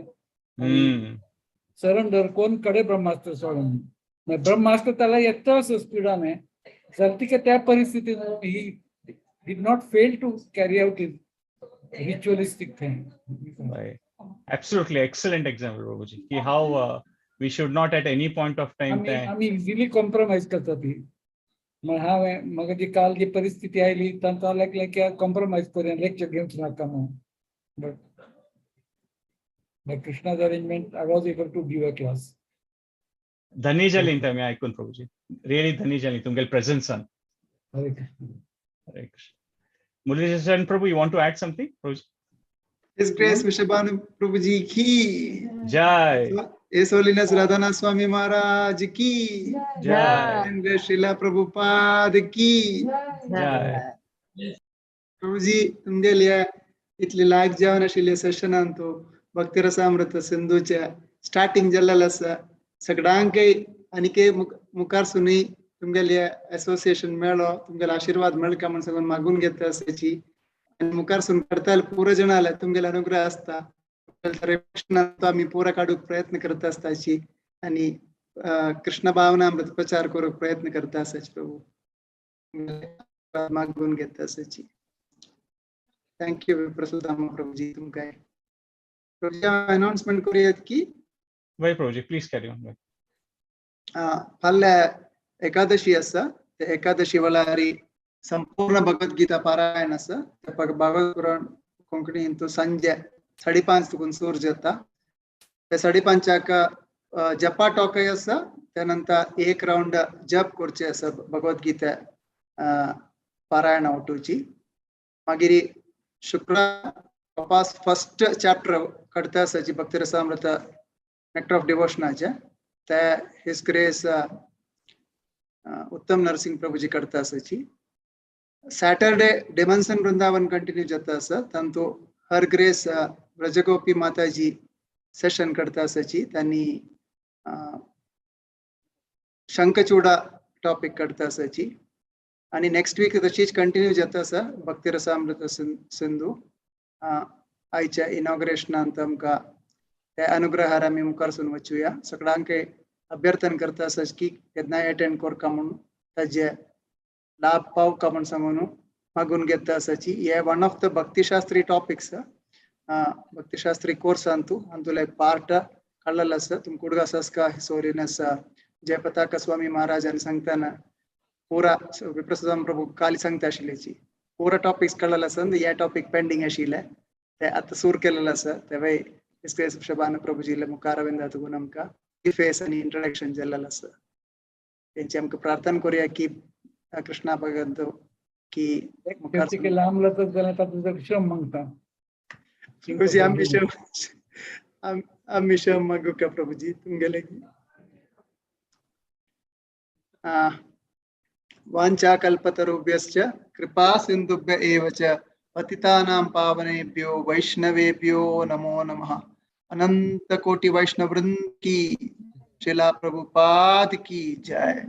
सरेंडर कोण कडे ब्रह्मास्त्र सोडून मागीर ब्रह्मास्त्र त्याला येतच स्पिडाने जर तिका त्या परिस्थितीन he did not fail to carry out his ritualistic thing. Absolutely excellent example, Prabhuji, की how we should not at any point of time आमी ते आमी इझिली कॉम्प्रोमायज करता ती. मग हांवें म्हाका जी काल जी परिस्थिती आयली तांकां लागलें की कॉम्प्रोमायज करूया लेक्चर घेवचें नाका म्हणून, but by Krishna's arrangement I was able to give a class. धनी जाली आमी आयकून प्रभुजी, रियली धनी जाली तुमगेले प्रेझन्सान. हरे कृष्ण. हरे Krishna. Murali Prabhu, you want to add something, Prabhuji? His Grace Vrishabhanu Prabhuji ki Jai. His Holiness Radhanath Swami Maharaj ki Jai. And Srila Prabhupada ki Jai. Prabhuji, तुमगेले इतली लायक जावन आशिल्ले सेशनान तो भक्तिरसामृत सिंधूच्या स्टार्टिंग जाल्लें आसा. सगळ्यांकय आनीकय मुखार सुनूय तुमगेले असोसिएशन मेळो, तुमगेले आशीर्वाद मेळका म्हण सगळं मागून घेता आसाची. आनी मुखार सून करताले पुरो जण आले तुमगेले अनुग्रह आसता तो आमी पुरो काडूंक प्रयत्न करता आसताची आनी कृष्ण भावनामृत प्रचार करूंक प्रयत्न करता आसाची प्रभू, मागून घेता आसाची. Thank you प्रसुदामा Prabhuji. तुमकां प्रभूजी अनाउन्समेंट करूयात की? वय प्रभूजी, प्लीज कॅरी ऑन. फाल्यां एकादशी आसा. ते एकादशी वेळार संपूर्ण भगवद्गीता पारायण आसा. भागवत पुराण कोंकणी तो संजे 5:30 तुकून सुरू जाता. ते 5:30 जपा टॉकय आसा. त्या नंतर एक राउंड जप करचे आसा भगवद्गीता पारायण उठोवची. मागीर शुक्रार वापस फर्स्ट चॅप्टर करता आसा जी भक्तिरसामृत नेक्टर ऑफ डिवोशनाचे, ते his grace उत्तम नरसिंह प्रभुजी करता आसाची. सॅटरडे डेमन्सन वृंदावन कंटिन्यू जाता आसा. तांतू हर ग्रेस व्रजगोपी माताजी सेशन करता आसाची. त्यांनी शंखचूडा टॉपिक करता आसाची. आणि नेक्स्ट वीक तशीच कंटिन्यू जाता आसा भक्तिरसामृत सिंधू. आयच्या इनॉग्रेशनांत आमकां त्या अनुग्रहार आमी मुखार सून वचुया. सगळ्यांक अभ्यर्थन करता आसा की केन्नाय अटेंड करका म्हूण ताजे लाभ पावका म्हूण सांगून मागून घेता आसाची. हे one of the Bhaktishastri topics, Bhaktishastri कोर्सांतू Antule एक पार्ट कळ्ळेलो आसा. तुमकां उडगास आसका सोरिनस जयपताका स्वामी महाराजान सांगतना पुरा विप्रसुदाम प्रभू काली सांगता आशिल्ल्याची पुरा टॉपिक्स कळ्ळेलो आसा. हे टॉपिक पेंडींग आशिल्ले ते आतां सूर केलेलो आसा. तेवय शबान प्रभुजीले मुखारविंदा तुगून आमकां फेस आनी इंट्रोडक्शन जाल्लेलो आसा. तेंची आमकां प्रार्थना करुया की कृष्णा भगत की लांब लचक जाल्यार तातूंत श्रम मागता प्रभुजी. आमी श्रम आमी श्रम मागुका प्रभुजी तुमगेले. वाञ्छा कल्पतरुभ्यश्च कृपा सिन्धुभ्य एव च पतितानां पावनेभ्यो वैष्णवेभ्यो नमो नमः. अनंत कोटि वैष्णव वृंद की श्रीला प्रभुपाद की जय.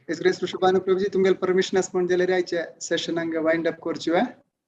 His grace Vrishabhanu Prabhuji तुमगेले परमिशन आसा म्हण जाल्यार आयच्या सेशनाक वायंड अप करचें.